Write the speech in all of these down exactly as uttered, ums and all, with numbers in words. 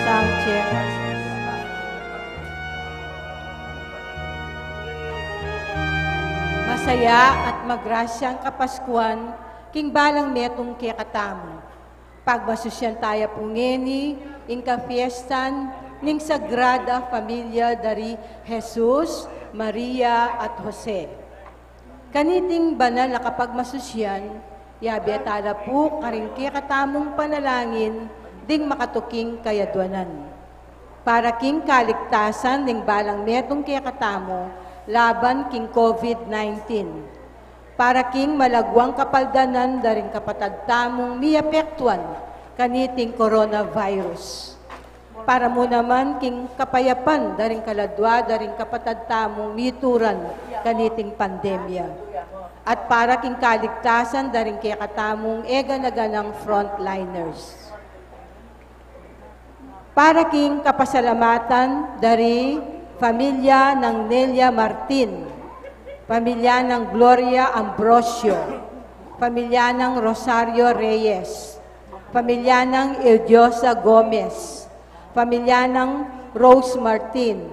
Sound check. Masaya at magrasyang Kapaskuan king balang metung kekatamu. Pagmasusyan taya pu ngeni ing kapiestan ning Sagrada Familia dari Jesus, Maria, at Jose. Kaniting banal a kapagmasusyan, yabe tala pu karing kekatamung panalangin ding makatuking kayadwanan. Para king kaligtasan ning balang metung kekatamu laban king COVID nineteen. Para king malagwang kapaldanan da ring kapatad tamung miapektuan kaniting coronavirus. Para mu naman king kapayapan da ring kaladwa da ring kapatad tamung mituran kaniting pandemya. At para king kaligtasan da ring kekatamung e gana-ganang frontliners. Para king kapasalamatan da ri familia nang Nelia Martin, familia nang Gloria Ambrosio, familia nang Rosario Reyes, familia nang Eudiosa Gomez, familia nang Rose Martin,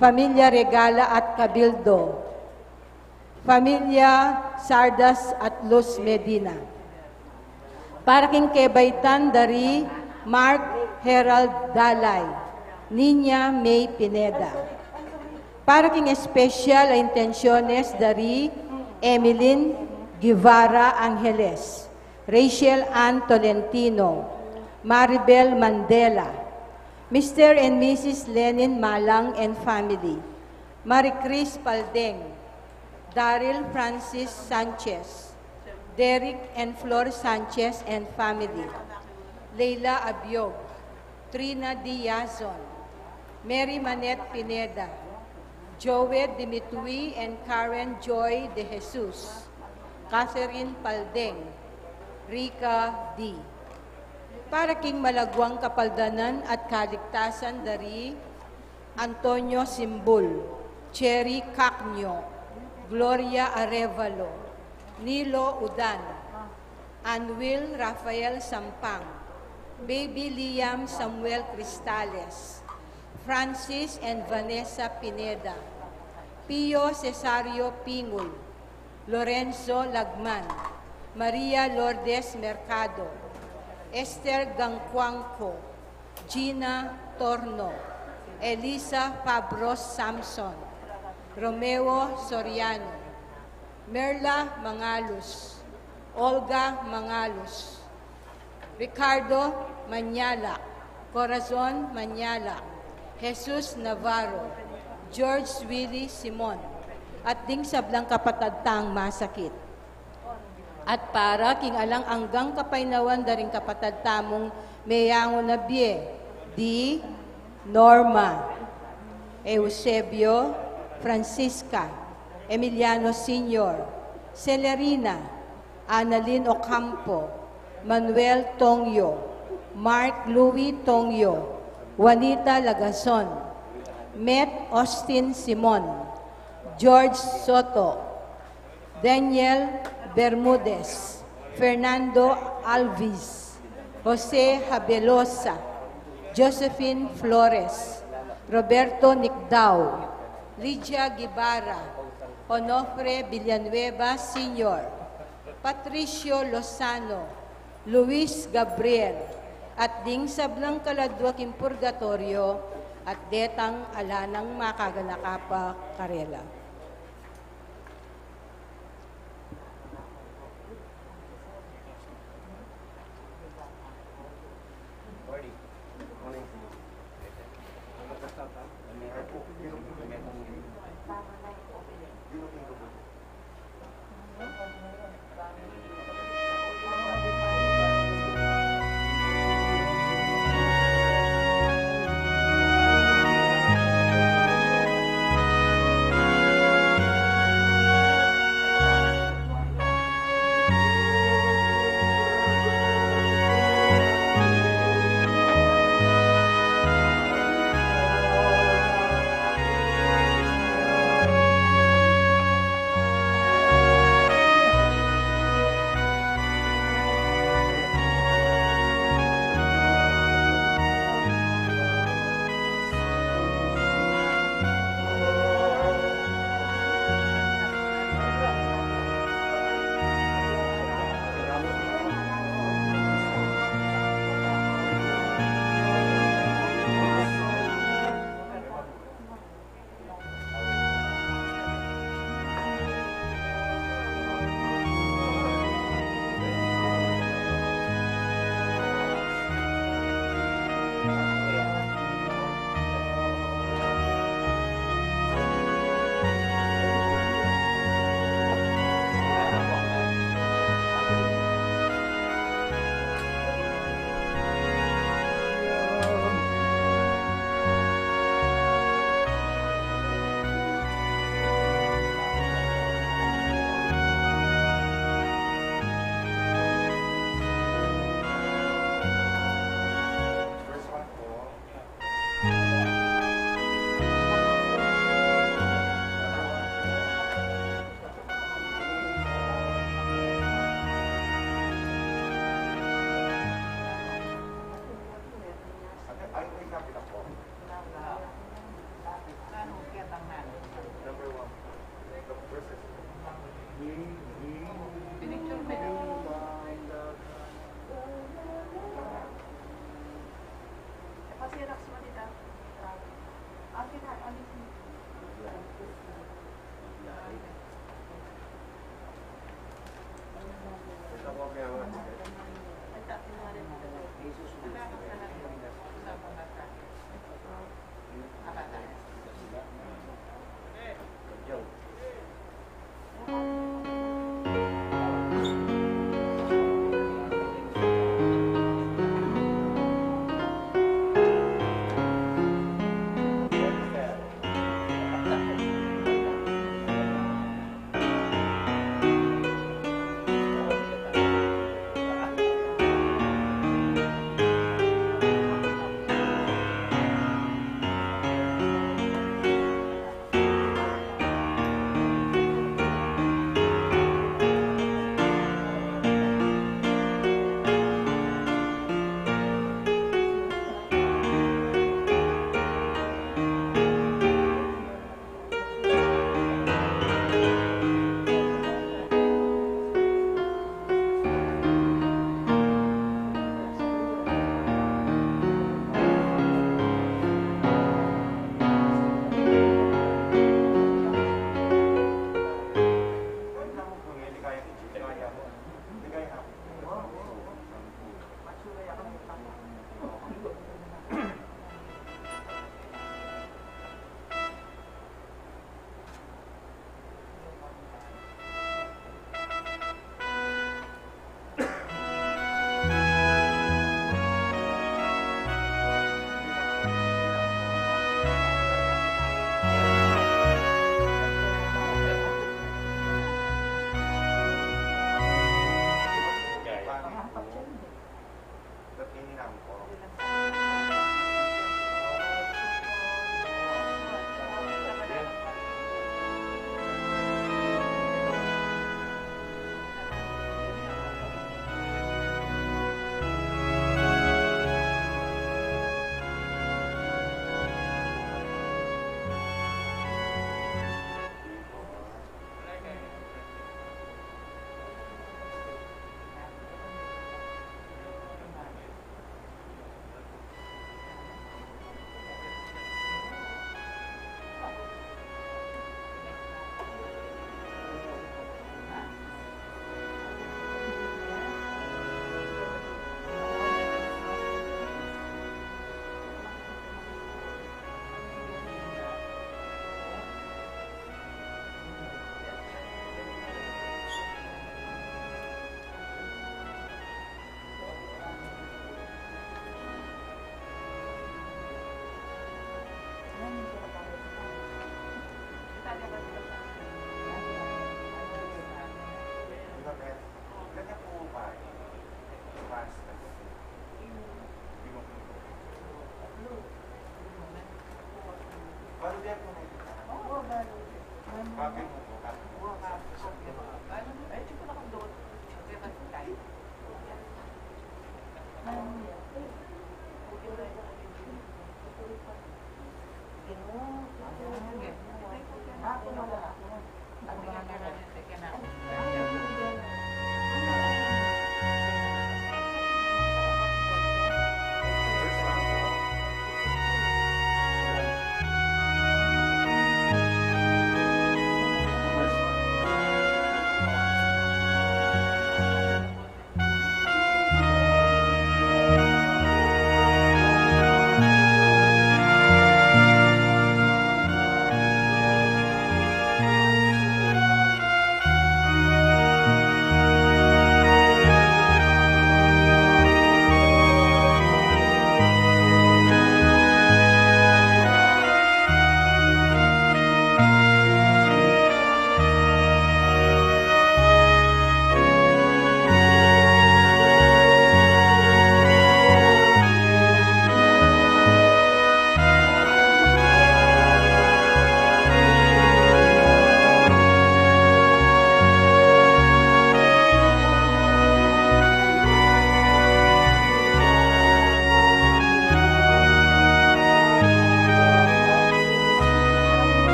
familia Regala at Cabildo, familia Sardas at Luz Medina. Para king kebaitan da ri Mark Herald Dalay, Niña May Pineda. Para king espesyal a intensyones da ri Emeline Guevara Angeles, Rachel Ann Tolentino, Maribel Mandela, Mister and Missus Lenin Malang and family, Marie Chris Paldeng, Daryl Francis Sanchez, Derek and Flor Sanchez and family, Leila Abiog, Trina Diazon, Mary Manette Pineda, Joed Dimitui and Karen Joy De Jesus, Catherine Paldeng, Rica D. Para king malagwang kapaldanan at kaligtasan da ri Antonio Simbul, Cherry Cacño, Gloria Arevalo, Nilo Udan, Anwil Rafael Sampang, Baby Liam Samuel Cristales, Francis and Vanessa Pineda, Pio Cesario Pingul, Lorenzo Lagman, Maria Lourdes Mercado, Esther Gangcuangco, Gina Torno, Elisa Fabros Samson, Romeo Soriano, Merla Mangalus, Olga Mangalus, Ricardo Mañala, Corazon Mañala, Jesus Navarro, George Willy Simon, at ding sablang kapatad tang masakit. At para king alang anggang kapaynawan da ring kapatad tamung meyangu na bie, di Norma, Eusebio, Francisca, Emiliano Senior, Celerina, Annalyn Ocampo, Manuel Tongyo, Mark Louis Tongyo, Juanita Lagazon, Met Austin Simon, George Soto, Daniel Bermudez, Fernando Alvis, Jose Habelosa, Josephine Flores, Roberto Nicdao, Lydia Guevara, Onofre Villanueva Senior, Patricio Lozano, Luis Gabriel, at ding sablang kaladua king purgatoryo, at detang ala nang makaganaka pa karela.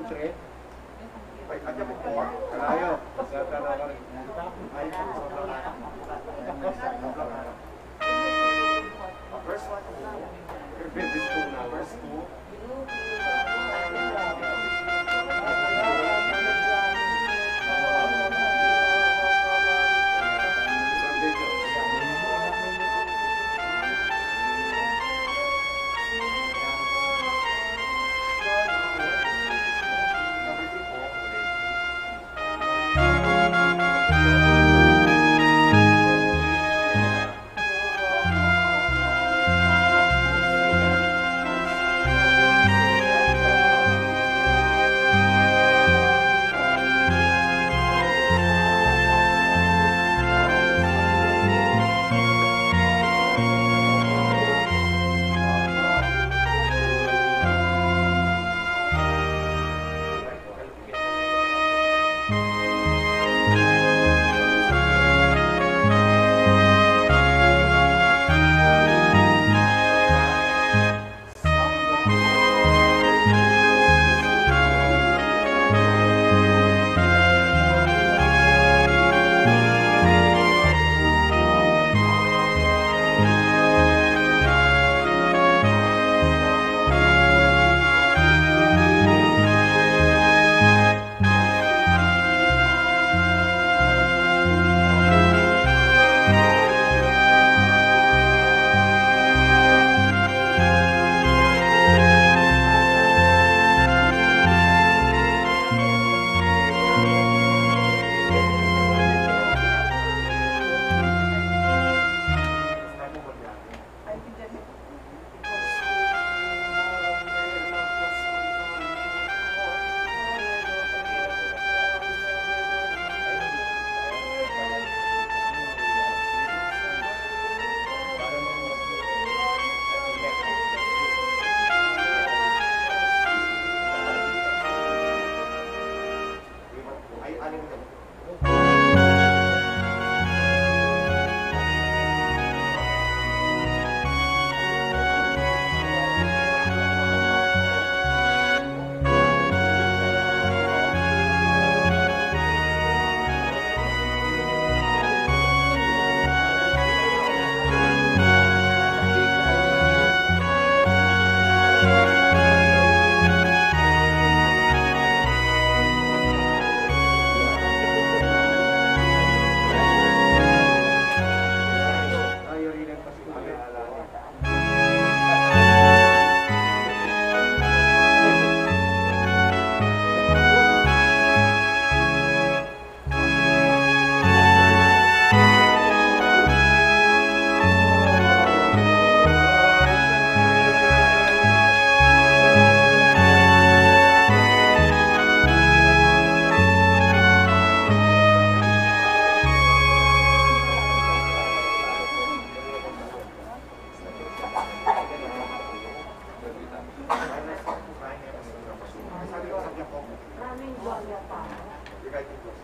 Ay, ate mo po, ah. Kalayo. Ay, sobra ka. Verse one. Verse two.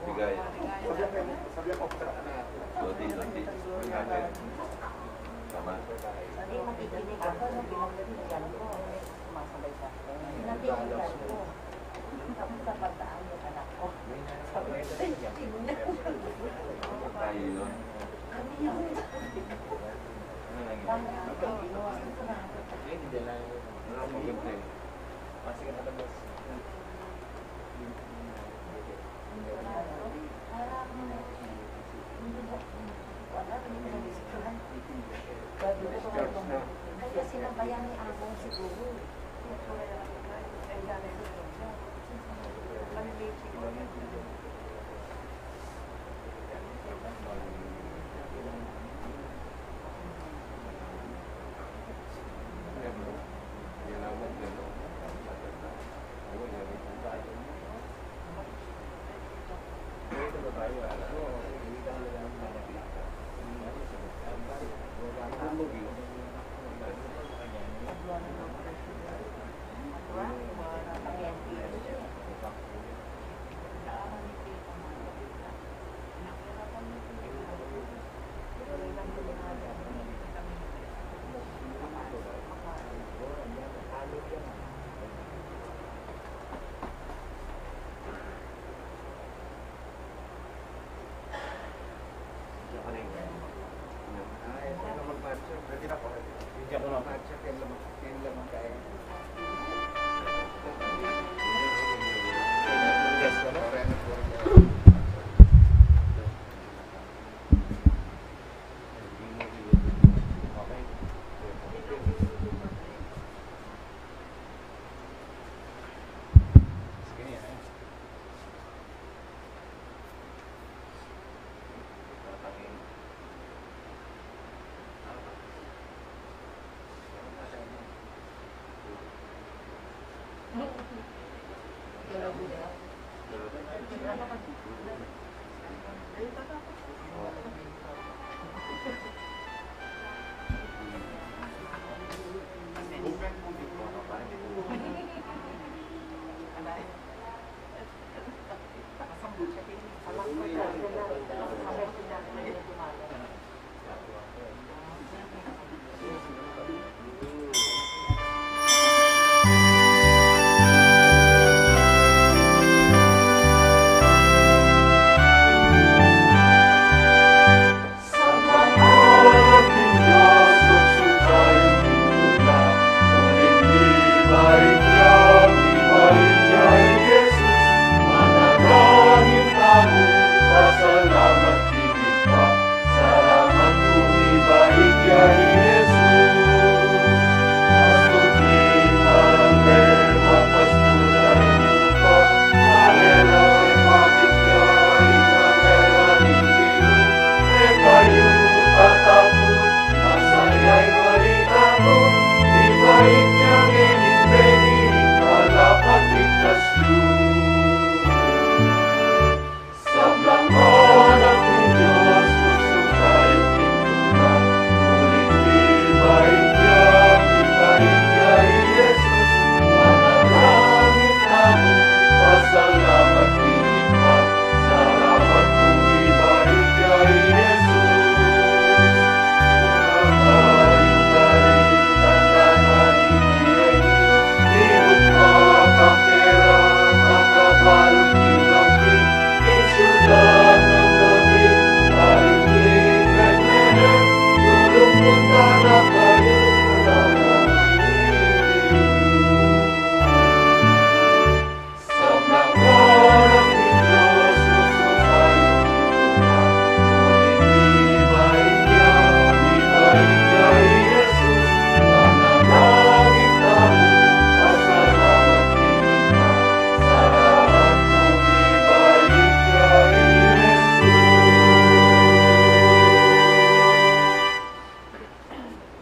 Bigay. Doti, doti. Tama. Hindi makikinig ako, nung pinagkatiyan ko, sumasabay siya. Natigilan ko. Tapos sa pagdaan yung anak ko. Sabi ko, "Ay, tingnan." Tayo yun. Kami yun. Ano lang yun? Bakit ako? Hindi, hindi lang. Ano lang, maganda eh. Kasi nga, alam mo,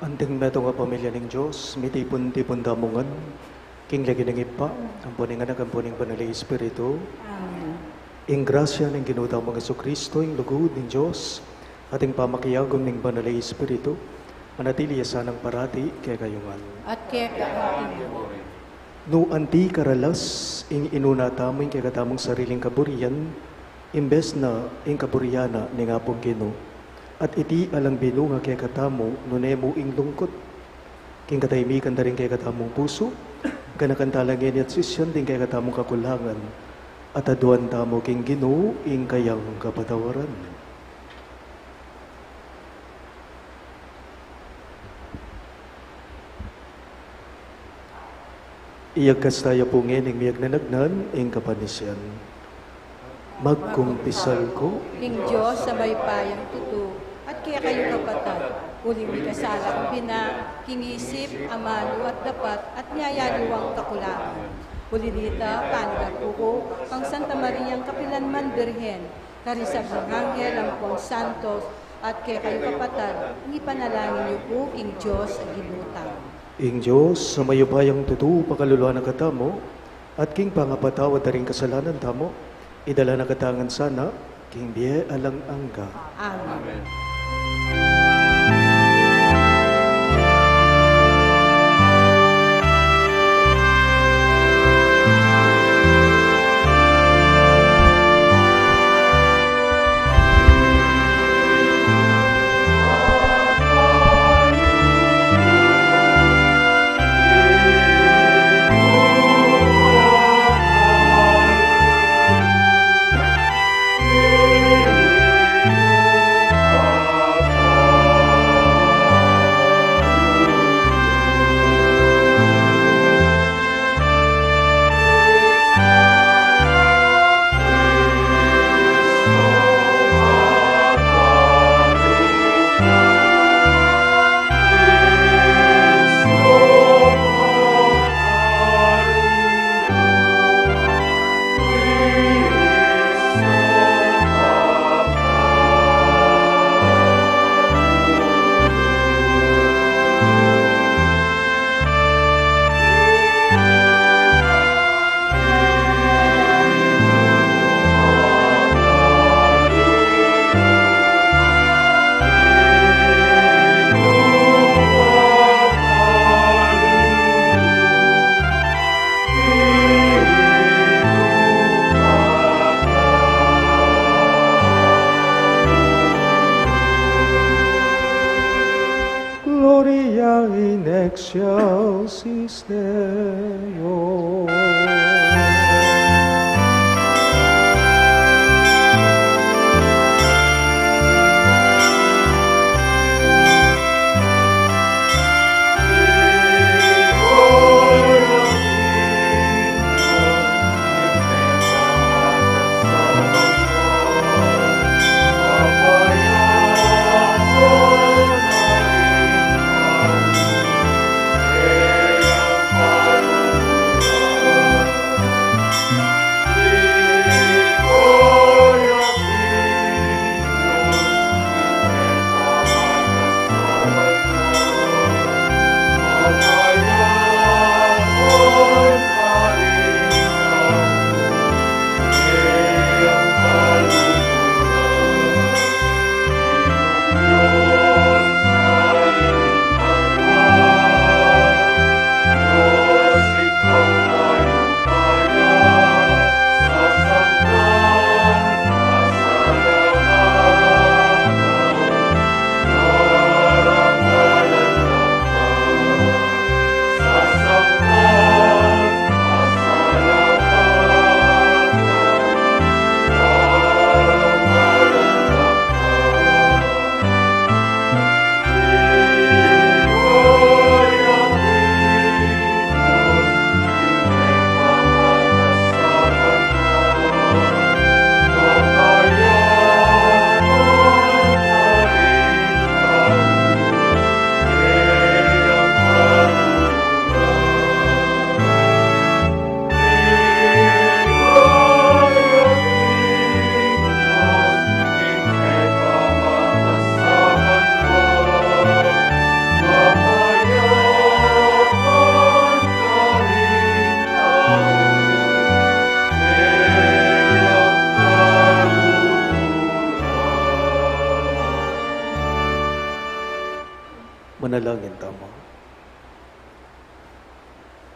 Anting metung a pamilya ning Dios, mitipun-tipun tamu ngan king lagyu ning Ibpa, ampo ning Anak, ampo ning Banal a Espiritu. Amen. Ing grasya ning Ginu tamung Jesucristo, ing lugud ning Dios, at ing pamakiagum ning Banal a Espiritu, manatili ya sanang parati kekayu ngan. At keka naman. Nu anti karalas ing inuna tamu ing kekatamung sariling kaburian, imbes na ing kaburian na ning Apung Ginu. At iti alang binunga kekatamu, nune mu ing lungkut. King katahimikan da ring kekatamung pusu, ganakan tala ngeni at sisian ding kekatamung kakulangan, at aduan tamu king Ginu ing kayang kapatawaran. Iyagkas taya pu ngening miyagnanagnan ing kapanisian. Magkumpisal ku king Dios a mayupayang tutu, at kekayu kapatad, uling mikasala ku bina, king isip, amanu at dapat, at ing aliwang kakulangan. Uli nita, panyawad ku kang Santa Mariang kapilan man Birhen, karing sablang anghel ampon santos, at kekayu kapatad, ipanalangin yu ku king Dios a Ginu tamu. Ing Dios a mayupayang tutu pakaluluan na katamu, at king pangapatawad da ring kasalanan tamu, idala na katamu ngan sana king bie alang angga. Amen.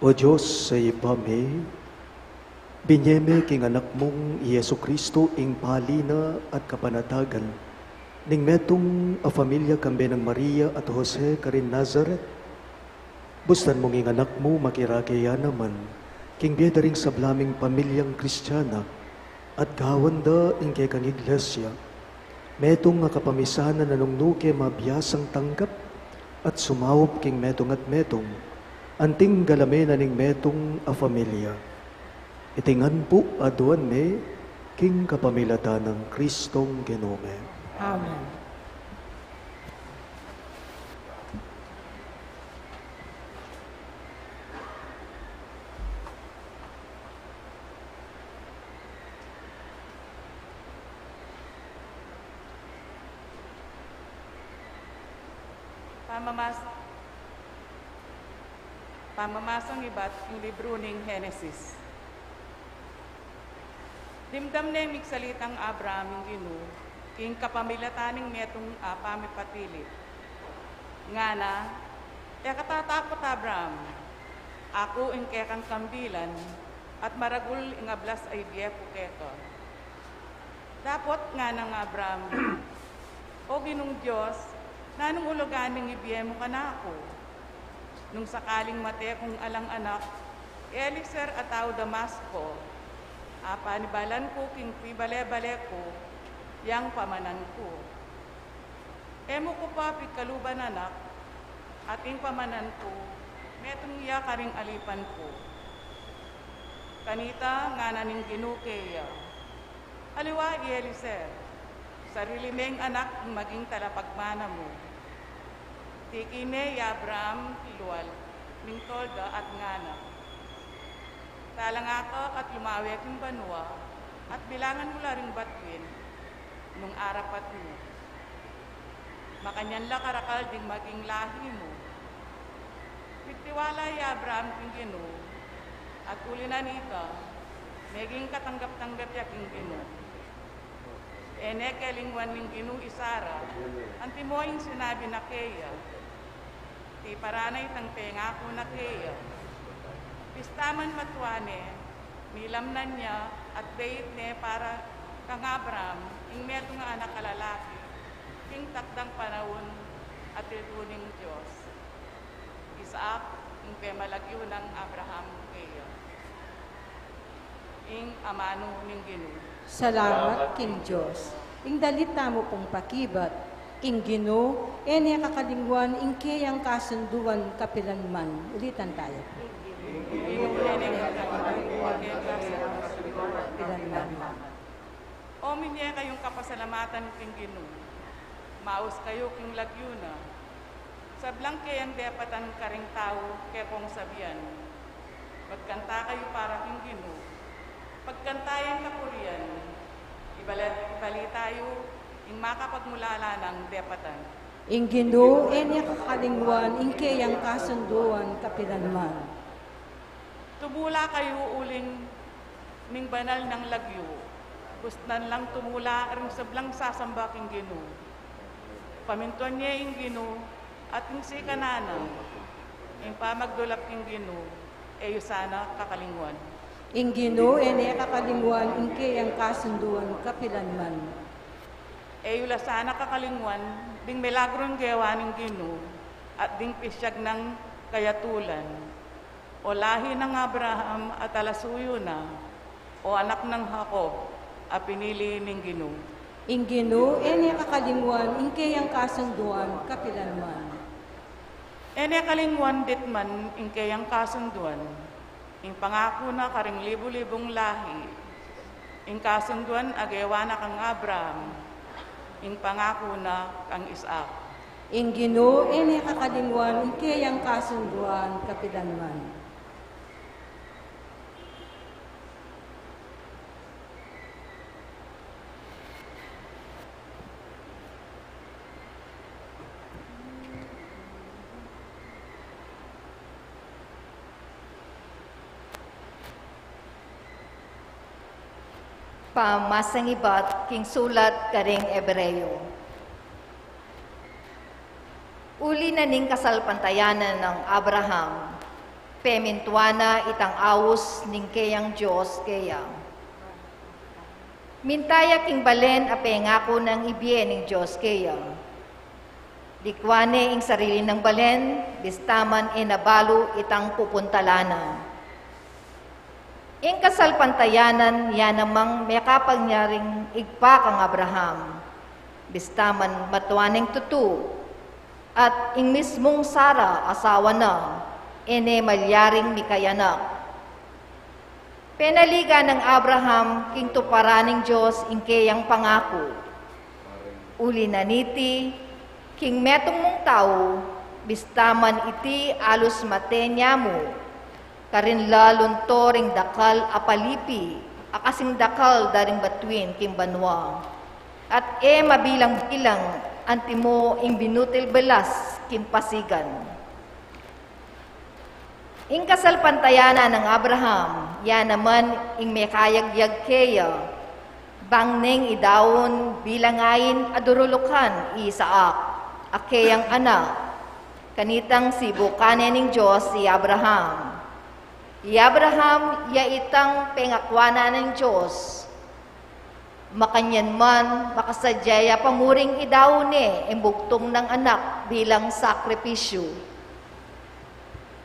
O Dios, sa Ibpa mi, binie me king Anak mung i Jesucristo ing pali na at kapanatagan ning metung a familia kambe nang Maria at Jose karin Nazaret. Bustan mung ing Anak mu makirake ya naman king bie da ring sabla ming pamilyang Kristiana at gawan da ing kekang Iglesia. Metung a kapamisanan a nung nu ke mabiasang tanggap at sumaup king metung at metung, anting galamen na ning metung a familia. Iti ngan pu aduan me king kapamilatan nang Kristong Ginu mi. Amen. Pamamas-, pamamasang ibat king libru ning Genesis. Dimdam ne migsalitang Abraham ing Ginu king kapamilatan ning metung a pamipatilit. Ngana, e ka tatakut, Abraham. Aku ing kekang kambilan, at maragul ing ablas a ibie ku keka. Dapot ngana nang Abraham, O Ginung Dios, nanung ulugan ning ibie mu kanaku? Nung sakaling mate kung alang anak, i Eliezer a tau Damasco, a panibalan ku king pibale-bale ku, yang pamanan ku. E mu ku pa pigkaluban anak, at ing pamanan ku, metung ya karing alipan ku. Kanita ngana ning Ginu keya, Aliwa i Eliezer, sarili meng anak ing maging talapagmana mu. Tiki ne i Abraham king lual ning tolda at ngana, Talanga ka at lumawe king banua, at bilangan mu la ring batuin nung arapat mu. Makanyan la karakal ding maging lahi mu. Mitiwala i Abraham king Ginu, at uli na nita, meging katanggap-tanggap ya king Ginu. E ne kelingwan ning Ginu i Sara, antimo ing sinabi na keya. Tiparan na itang pengaku na keya. Bista man matua ne, nilamnan ya, at deit ne para kang Abraham ing metung a anak a lalaki king takdang panaun a tildu ning Dios. Isaac ing pemalagyu nang Abraham keya. Ing amanu ning Ginu. Salamat king Dios. Ing dalit tamu pung pakibat, ing Ginu e ne kakalingwan ing keyang kasunduan kapilanman. Ulitan taya. Ing Ginu e ne kakalingwan ing keyang kasunduan kapilanman. O minie kayung kapasalamatan king Ginu, maus kayu king lagyu na. Sablang keyang depatan karing tau kekong sabian. Magkanta kayu para king Ginu. Pagkanta yang kapurian, ibala-, ibalita yu ing makapagmulala nang depatan. Ing Ginu e ne kakalingwan ing keyang kasunduan kapilanman. Tumula kayu uling ning banal nang lagyu, busnan lang tumula ring sablang sasamba king Ginu. Pamintuan ye ing Ginu at ing sikanan na, ing pamagdulap king Ginu, e yu sana kakalingwan. Ing Ginu e ne kakalingwan ing keyang kasunduan kapilanman. E yu la sana kakalingwan ding milagrung gewa ning Ginu at ding pisyag nang kayatulan. O lahi nang Abraham a talasuyu na, o anak nang Jacob a pinili ning Ginu. Ing Ginu e ne kakalingwan ing keyang kasunduan kapilanman. E ne kalingwan ditman ing keyang kasunduan, ing pangaku na karing libu-libung lahi, ing kasunduan a gewa na kang Abraham, ing pangaku na kang Isaac. Ing Ginu e ne kakalingwan ing keyang kasunduan kapilanman. Pamasangibat king sulat karing Hebreo. Uli na ning kasalpantayanan nang Abraham, Pemintuan na itang aus ning keyang Dios keya. Minta ya king balen a pengaku nang ibie ning Dios keya. Likwan ne ing sarili nang balen, bista man e na balu itang pupuntalan na. Ing kasalpantayanan ya namang mekapanyaring ibpa kang Abraham, bista man matua neng tutu, at ing mismung Sara, asawa na, e ne malyaring mikayanak. Penaligan nang Abraham king tuparan ning Dios ing keyang pangaku. Uli na niti, king metung mung tau, bista man iti alus mate ne mu, karin la lunto ring dakal a palipi a kasing dakal da ring batuin king banua, at e mabilang-bilang antimo ing binutil belas king pasigan. Ing kasalpantayanan nang Abraham, ya naman ing mekayagyag keya, bang neng idaun bilang ain a durulukan i Isaac, a keyang anak. Kanitang sibukan ne ning Dios i Abraham. I Abraham, ya itang pengakuan na ning Dios. Makanyan man, makasadya ya pa muring idaun ne ing bugtung nang anak bilang sakripisyu.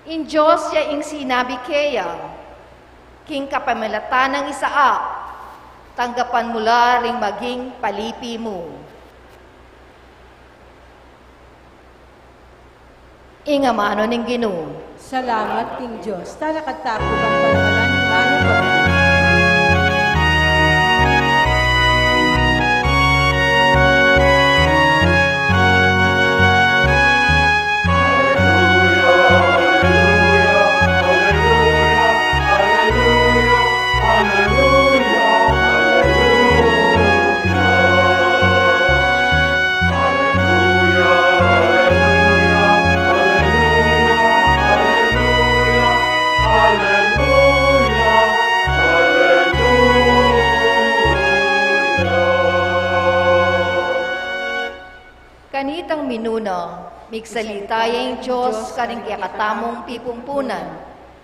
Ing Dios ya ing sinabi keya, king kapamilatan nang Isaac, tanggapan mu la ring maging palipi mu. Ing amanu ning Ginu. Salamat king Dios. Talakad taku bang pagpalan ning manu pag- Kanitang minuna, migsalita ya ing Dios karing kekatamung pipumpunan,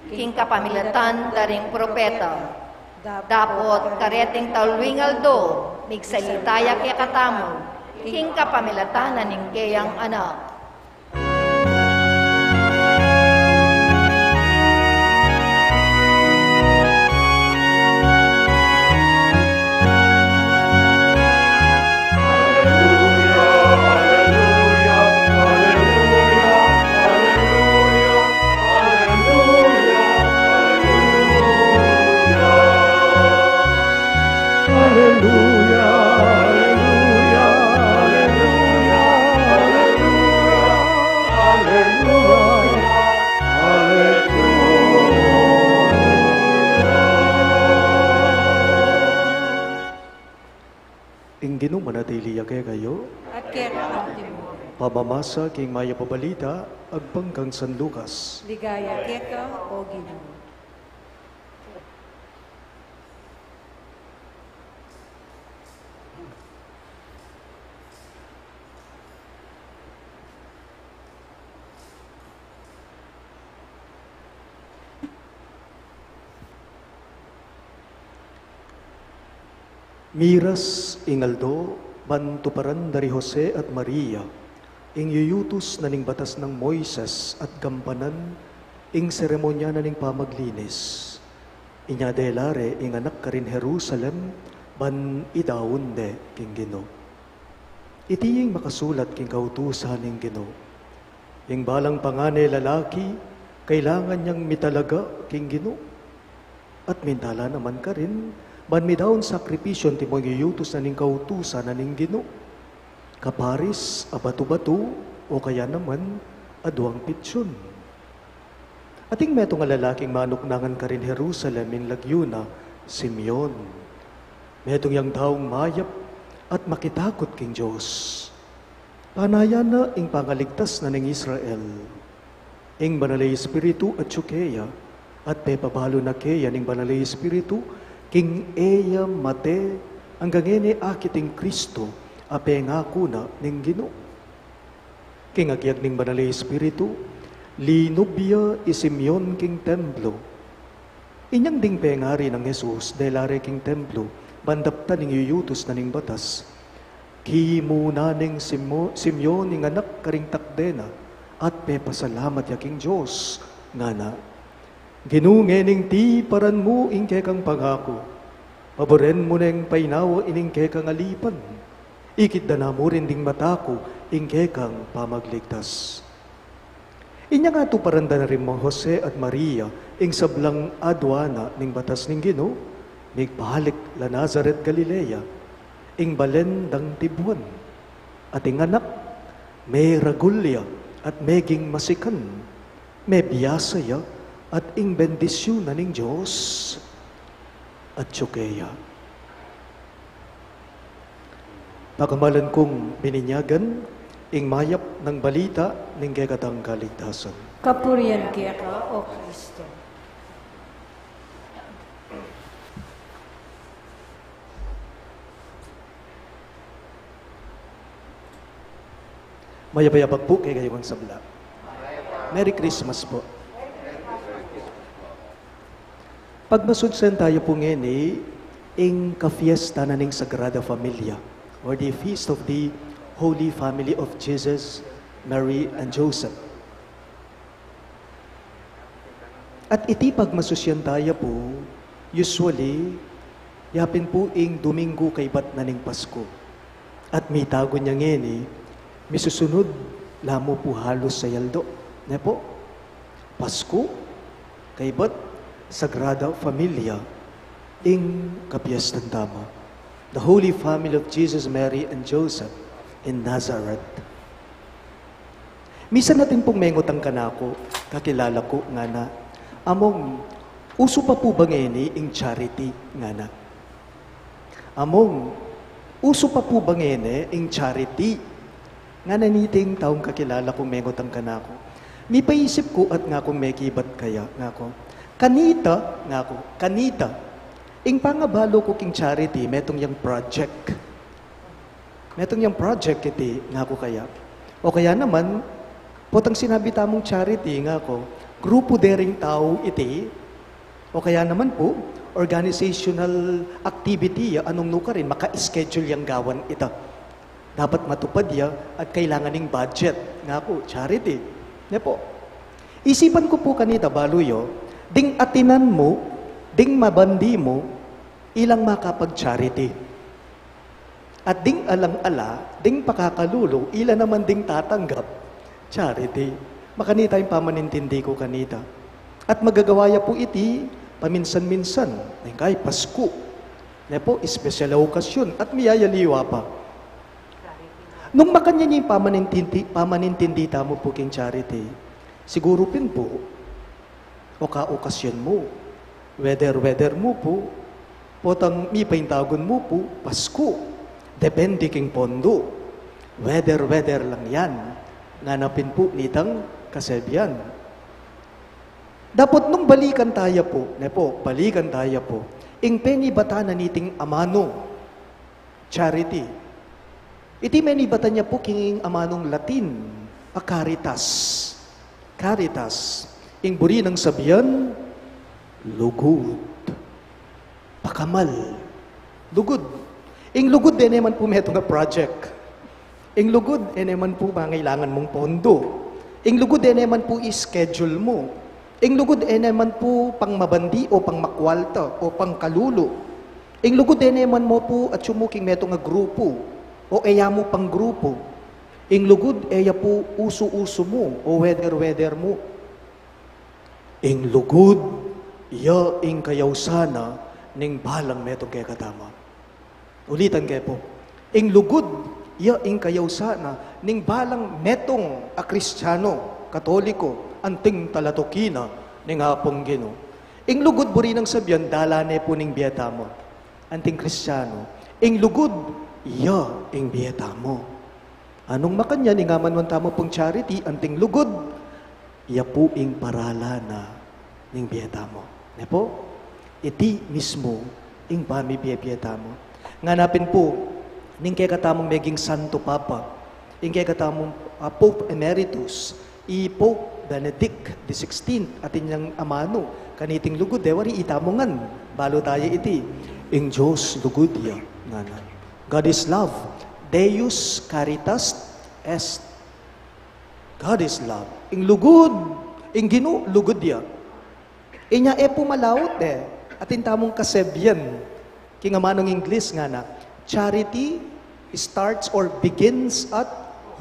king kapamilatan da ring propeta. Dapot kareting talwing aldo, migsalita ya kekatamu, king kapamilatan na ning keyang anak. Aleluya, aleluya, aleluya, aleluya, aleluya, aleluya. Ing Ginu manatili ya kekayu. At keka mu rin. Pamamasa king mayap a balita agpang kang San Lucas. Ligaya keka, O Ginu. Miras ing aldo, ban tuparan da ri Jose at Maria ing yuyutus na ning batas nang Moises at gampanan ing seremonya na ning pamaglinis. Inya dela re ing anak karin Jerusalem, ban idaun de king Ginu. Iti ing makasulat king kautusan ning Ginu. Ing balang pangane lalaki, kailangan yang mitalaga king Ginu. At minta la naman karin, ban midaun sakripisyu antimong yuyutus na ning kautusan na ning Ginu. Kaparis a batu-batu, o kaya naman, aduang pitsun. Ating metung a lalaking manuknangan karin Jerusalem, ing lagyu na Simeon. Metung yang taung mayap at makitakut king Dios. Panayan na ing pangaligtas na ning Israel. Ing Banal a Espiritu atyu keya, at pepabalu na keya ning Banal a Espiritu, king e ya mate, anggang e ne akit ing Kristo a pengaku na ning Ginu. King agyag ning Banal a Espiritu, Linub ya i Simeon king templo. Inyang ding pengari nang Jesus, dela re king templo, ban daptan ing yuyutus na ning batas, kimuna neng Simo-, Simeon ing anak karing takde na, at pepasalamat ya king Dios, ngana, Ginu, ngening tiparan mu ing kekang pangaku, paburen mu neng painawa ining kekang alipan, ikit da na mu rin ding mata ku ing kekang pamagligtas. Inya ngatuparan da na ring Jose at Maria ing sablang aduana ning batas ning Ginu, migbalik la Nazaret, Galilea, ing balen dang tibuan. At ing anak, meragul ya at meging masikan, mebiasa ya at ing bendisyun na ning Dios atyu keya. Pakamalan kung bininyagan, ing mayap nang balita ning kekatang kaligtasan. Kapurian keka, O Kristo. Mayap a abak pu kekayu ngan sabla. Merry Christmas pu. Pagmasusyan taya pu ngeni ing kafiesta na ning Sagrada Familia, or the Feast of the Holy Family of Jesus, Mary, and Joseph. At iti pagmasusyan taya pu, usually, yapin pu ing Domingo kaybat na ning Pasku. At mitagun ya ngeni, misusunud la mu pu halus a yaldo, ne pu? Pasku, kaybat Sagrada Familia, ing kapiestan tamu. The Holy Family of Jesus, Mary, and Joseph in Nazareth. Misan atin pung mengutang kanaku, kakilala ku, ngana, Among, usu pa pu ba ngeni ing charity? Ngana. Among, usu pa pu ba ngeni ing charity? Ngana niting taung kakilala kung mengutang kanaku. Mipaisip ku at ngakung mekibat kaya, ngaku. Kanita, ngaku, kanita. Ing pangabalu ku king charity, metung yang project. Metung yang project iti, ngaku kaya. O kaya naman, potang sinabi tamung charity, ngaku, grupu de ring tau iti, o kaya naman pu, organizational activity ya, anung nukarin, maka-schedule yang gawan ita. Dapat matupad ya at kailangan ning budget, ngaku, charity. Ne pu? Isipan ku pu kanita, balu yu, ding atinan mu, ding mabandi mu, ilang makapag-charity. At ding alang-ala, ding pakakalulu, ila naman ding tatanggap, charity. Makanita ing pamanintindi ku kanita. At magagawa ya pu iti, paminsan-minsan, neng kay Pasku. Ne pu, espesyal a okasyon, at miyayaliwa pa. Nung makanyan ya ing pamanintindi, pamanintindi tamu pu king charity, siguru pin pu, oka okasyon mu, weather-weather mu pu, potang mipaintagun mu pu, Pasku, depende king pondo. Weather-weather lang yan, ngana pin pu nitang kasebian. Dapot nung balikan taya pu, ne pu, balikan taya pu, ing penibatan na niting amanu, charity. Iti menibatan ya pu king amanung Latin a caritas. Caritas. Ing buri nang sabian, lugud. Pakamal. Lugud. Ing lugud, e ne man pu metung a project. Ing lugud, e ne man pu mangailangan mung pondo. Ing lugud, e ne man pu i-schedule mu. Ing lugud, e ne man pu pangmabandi o pangmakwalta o pangkalulu. Ing lugud, e ne man mu pu atyu mu king metung a grupu o e ya mu panggrupu. Ing lugud, e ya pu usu-usu mu o weather-weather mu. Ing lugud, ya ing kayausan na ning balang metung kekatamu. Ulitan ke pu. Ing lugud, ya ing kayausan na ning balang metung a Kristiano, Katoliko, anting talatuki na ning Apung Ginu. Ing lugud, buri nang sabian, dalan ne pu ning bie tamu. Anting Kristiano, ing lugud, ya ing bie tamu. Anung makanyan, ing amanuan tamu pung charity, anting lugud, ya pu ing paralan na ning bie tamu. Ne pu? Iti mismu ing pamibie-bie tamu. Ngana pin pu, ning kekatamung meging Santo Papa, ing kekatamung, ah, Pope Emeritus, i Pope Benedict the sixteenth, atin yang amanu kaniting lugud, e wari itamu ngan, balu taya iti, ing Dios lugud ya, ngana. God is love. Deus caritas est. God is love. Ing lugud, ing Ginu, lugud ya. Inya e pu malaut e. Atin tamung kasebyan. King amanung Ingles ngana, charity starts or begins at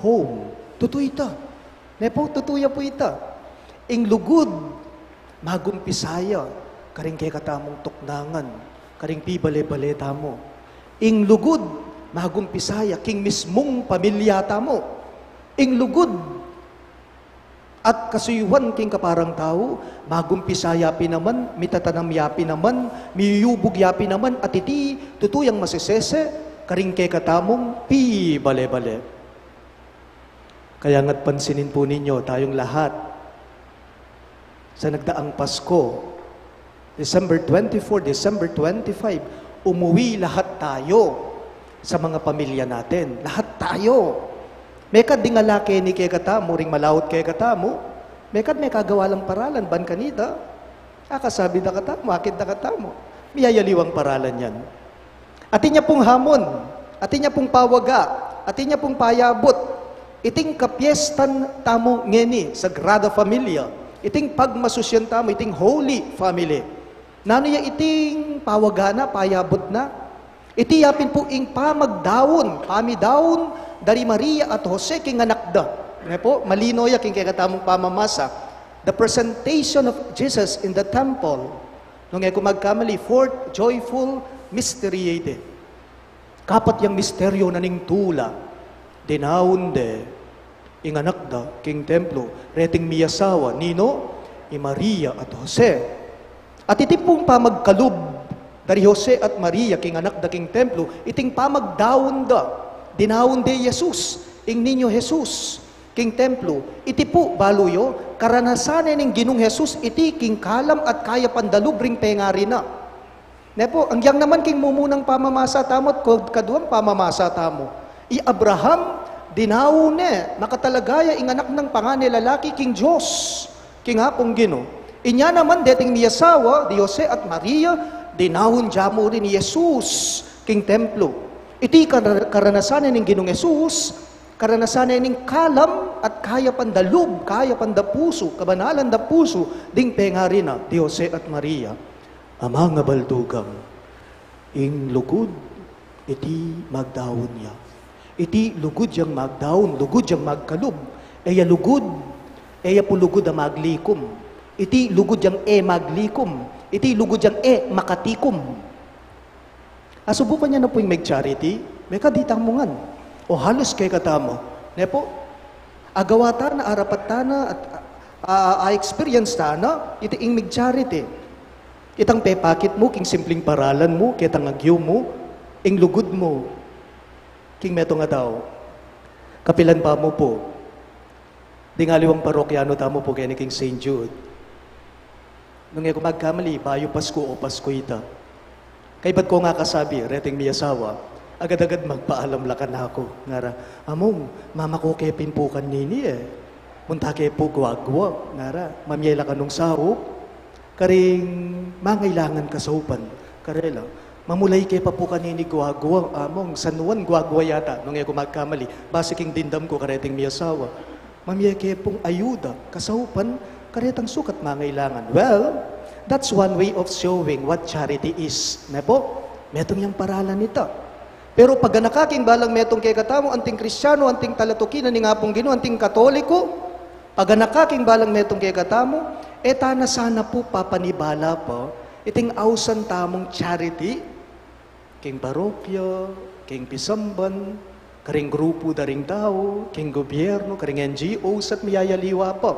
home. Tutu ita. Ne pu, tutu ya pu ita. Ing lugud, magumpisa ya karing kekatamung tuknangan, karing pibale-bale tamu. Ing lugud, magumpisa ya king mismung pamilya tamu. Ing lugud, at kasuyuan king kaparang tau, magumpisa ya pin naman, mitatanam ya pin naman, miyuyubug ya pin naman, at iti tutu yang masesese karing kekatamung pibale-bale. Kaya nga't pansinin pu ninyo tayung lahat, sa nagdaang Pasko, December twenty-four, December twenty-five, umuwi lahat tayo sa mga pamilya natin. Lahat tayo. Mekad ding ala keni kekatamu, ring malaut kekatamu, mekad mekagawa lang paralan ban kanita. Akasabi da katamu, akit da katamu. Miyayaliwang paralan yan. Atin ya pung hamon, atin ya pung pawaga, atin ya pung payabut, iting kapiestan tamu ngeni, Sagrada Familia, iting pagmasusian tamu, iting Holy Family. Nanu ya iting pawaga na, payabut na? Iti ya pin pu ing pamagdaun, pamidaun, dari Maria at Jose king anak da. Ne pu, malino ya king kekatamung pamamasa. The presentation of Jesus in the temple. Nung e ku magkamali, fourth joyful mystery de. Kapat yang misteryo na ning tula. Dinaun de ing anak da king templo, reting miyasawa, ninu? I Maria at Jose. At iti pung pamagkalub dari Jose at Maria king anak da king templo, iting pamagdaun da, dinaun de Jesus, ing Niño Jesus, king templo. Iti pu, balu yu, karanasan ne ning Ginung Jesus iti king kalam at kayapan da lub ring pengari na. Ne pu, agyang naman king mumunang pamamasa tamu at ko-, kaduang pamamasa tamu. I Abraham, dinaun ne, makatalaga ya ing anak nang pangan'e lalaki king Dios, king Apung Ginu. Inya naman deting miyasawa, di Jose at Maria, dinaun da mu rin i Jesus king templo. Iti kar-, karanasan ne ning Ginung Jesus, karanasan ne ning kalam at kayapan da lub, kayapan da pusu, kabanalan da pusu, ding pengari na, di Jose at Maria. Amang a baldugang, ing lugud, iti magdaun ya. Iti lugud yang magdaun, lugud yang magkalub. E ya lugud, e ya pu lugud a maglikum. Iti lugud yang e maglikum. Iti lugud yang e makatikum. Asubukan ya na pu ing mag-charity, mekad itamu ngan. O halus kekatamu. Ne pu? Agawa tana, arapat tana, at, a, a, a-experience tana, iti ing mag-charity. Itang pepakit mu, king simpling paralan mu, ketang agyu mu, ing lugud mu, king metung a tau. Kapilan pa mu pu? Ding aliwang parokyano tamu pu keni king Saint Jude. Nung e ku magkamali, bayu Pasku o Pasku ita. Kaybat kung akasabi, reting miyasawa, agad-agad magpaalam la kanaku. Ngara, "Among, mamaku ke pin pu kanini e. Munta ke pu guagua," ngara, "mamye la kanung saup. Karing mangailangan kasaupan karela. Mamulay ke pa pu kanini guagua, Among, San Juan guagua yata," nung e ku magkamali. Base king dimdam ku kareting miyasawa. Mamye ke pung ayuda, kasaupan, karetang sukat mangailangan. Well, that's one way of showing what charity is. Ne pu? Metung yang paralan ita. Pero pag anaka king balang metung kekatamu, anting Kristiano, anting talatuki na ning Apung Ginu, anting Katoliko, pag anaka king balang metung kekatamu, e tana sana pu papanibala pa iting ausan tamung charity, king parokya, king pisamban, karing grupu da ring tau, king gobyerno, karing N G Os, at miyayaliwa pa.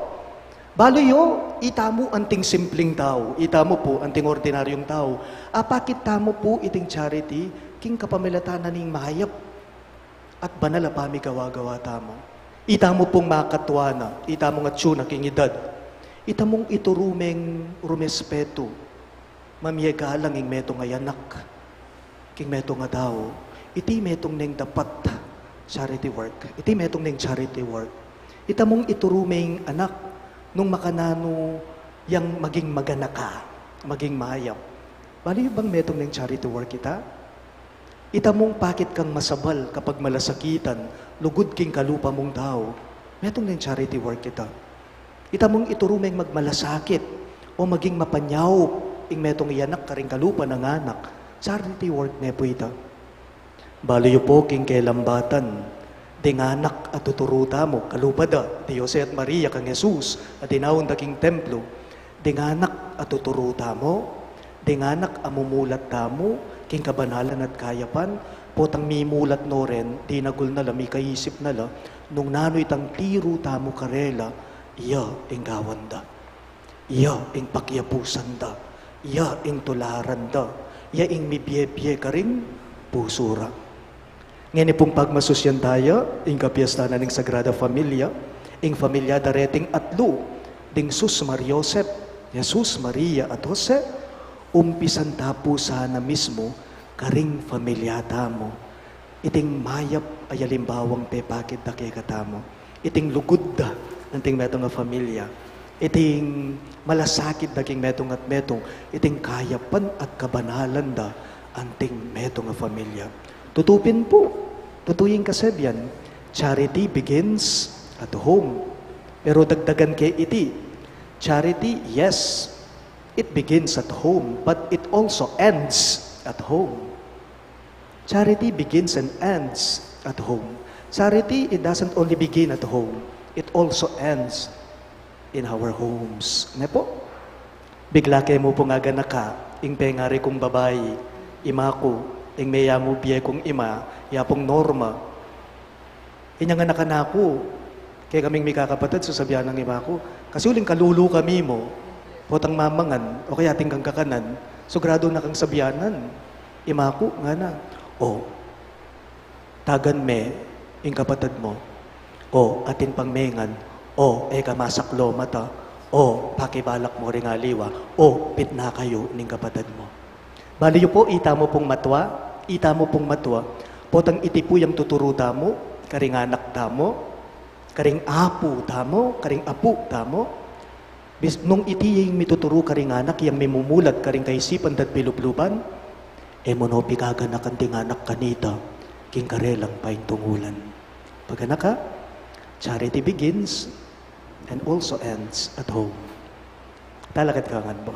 Balu yu, itamu anting simpling tau, itamu pu anting ordinaryung tau, apakit tamu pu iting charity king kapamilatan na ning mayap at banal a pamigawa-gawa tamu. Itamu pung makatwa na, itamung atyu na king idad, itamung ituru meng rumespetu, mamye galang ing metung a anak king metung a tau. Iti metung neng dapat charity work. Iti metung neng charity work. Itamung ituru meng anak Nung makananu yang maging maganaka, maging mayap. Balu yu bang metung neng charity work ita? Ita mung pakit kang masabal kapag malasakitan, lugud king kalupa mung tau. Metung neng charity work ita. Ita mung ituru meng magmalasakit o maging mapanyaup ing metung a anak karing kalupa nang anak. Charity work ne pu ita. Balu yu pu king kelambatan, ding anak a tuturu tamu, kalupa da, di Jose at Maria kang Jesus, a dinaun da king templo, ding anak a tuturu tamu, ding anak a mumulat tamu, king kabanalan at kayapan, potang mimulat no ren, dinagul na la, mikaisip na la, nung nanu itang tiru tamu karela, iya ing gawan da. Iya ing pakiapusan da, iya ing tularan da, iya ing mibie-bie karing pusu ra. Ngeni pung pagmasusyan taya ing kapiestanan ning Sagrada Familia, ing familia da reting atlu, ding sus Maria Josep, Jesus, Maria at Jose, umpisan ta pu sana mismu karing familia tamu. Iting mayap a alimbawang pepakit da kekatamu. Iting lugud da anting metung a familia. Iting malasakit da king metung at metung. Iting kayapan at kabanalan da anting metung a familia. Tutu pin pu, tutu ing kasebian, charity begins at home. Pero dagdagan ke iti, charity, yes, it begins at home, but it also ends at home. Charity begins and ends at home. Charity, it doesn't only begin at home, it also ends in our homes. Ne pu? Bigla ke mu pung aganaka ing pengari kung babai, ima ku, ing meyamu bie kung ima, ya pung Norma. Inyang anak a naku, kekaming mikakapatad, sasabian nang ima ku, kasi uling kalulu kami mu, potang mamangan, o kaya atin kang kakanan, sugradu na kang sabianan. Ima ku, ngana, "O, tagan me ing kapatad mu. O, atin pang mengan. O, e ka masaklo mata. O, pakibalak mu ring aliwa. O, pitna kayu ning kapatad mu." Balu yu pu, ita mu pung matua, ita mu pung matua. Potang iti pu yang tuturu tamu karing anak tamu, karing apu tamu, karing apu tamu. Bis-, nung iti ing mituturu karing anak yang mimumulat karing kaisipan da't pilubluban, e mu no pikaganakan ding anak kanita king karelang paintungulan. Paganaka, charity begins and also ends at home. Talakad ka ngan pu.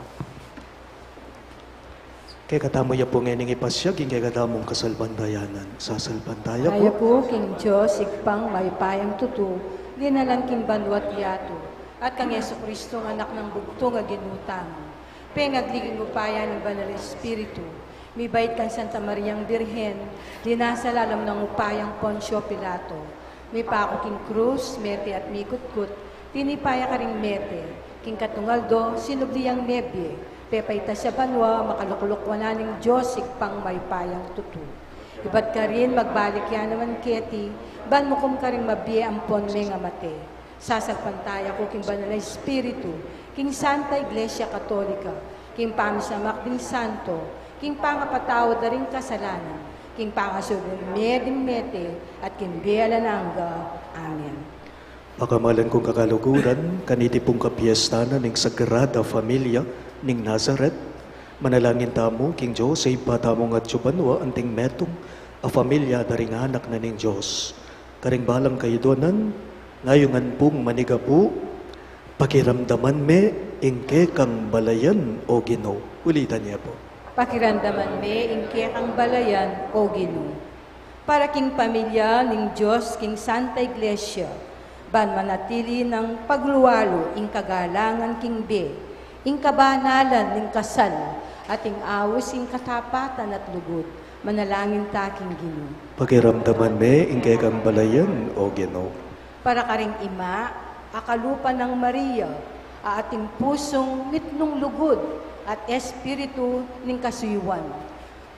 Kekatamu ya pu ngening ipasyag ing kekatamung kasalpantayanan. Sasalpantaya ku pu king Dios, Ibpang mayupayang tutu, linalang king banua't yatu, at kang Jesucristo, Anak nang bugtung a Ginu tamu. Pengagli king upaya ning Banal a Espiritu, mibait kang Santa Mariang Birhen, linasa lalam ning upayang Poncio Pilato, mipaku king krus, mete at mikutkut, tinipa ya karing mete, king katung aldo, sinubli yang mebie, pepaitas ya banua, makalukluk wanan ning Dios, Ibpang mayupayang tutu. Ibat karin, magbalik ya naman keti, ban mukum karing mabie ampon mengamate. Sasalpantaya ku king Banal a Espiritu, king Santa Iglesia Katolika, king pamisamak ding santo, king pangapatawad da ring kasalanan, king pangasulung me ding mete, at king bie alang angga. Amen. Pakamalan kung kakaluguran, kaniti pung kapiestanan ning Sagrada Familia ning Nazaret, manalangin tamu king Dios a Ibpa tamung atsu banua, anting metung a familia da ring anak na ning Dios. Karing balang kayadwanan, ngayungan pung manigapu, pakiramdaman me ing kekang balayan, O Ginu. Ulitan ye pu. Pakiramdaman me ing kekang balayan, O Ginu. Para king pamilya ning Dios, king Santa Iglesia, ban manatili nang paglualu ing kagalangan king bie, ing kabanalan ning kasal, at ing aus ing katapatan at lugud, manalangin ta king Ginu. Pakiramdaman me ing kekang balayan, O Ginu. Para karing ima a kalupa nang Maria, a ating pusung mitmung lugud at espiritu ning kasuyuan.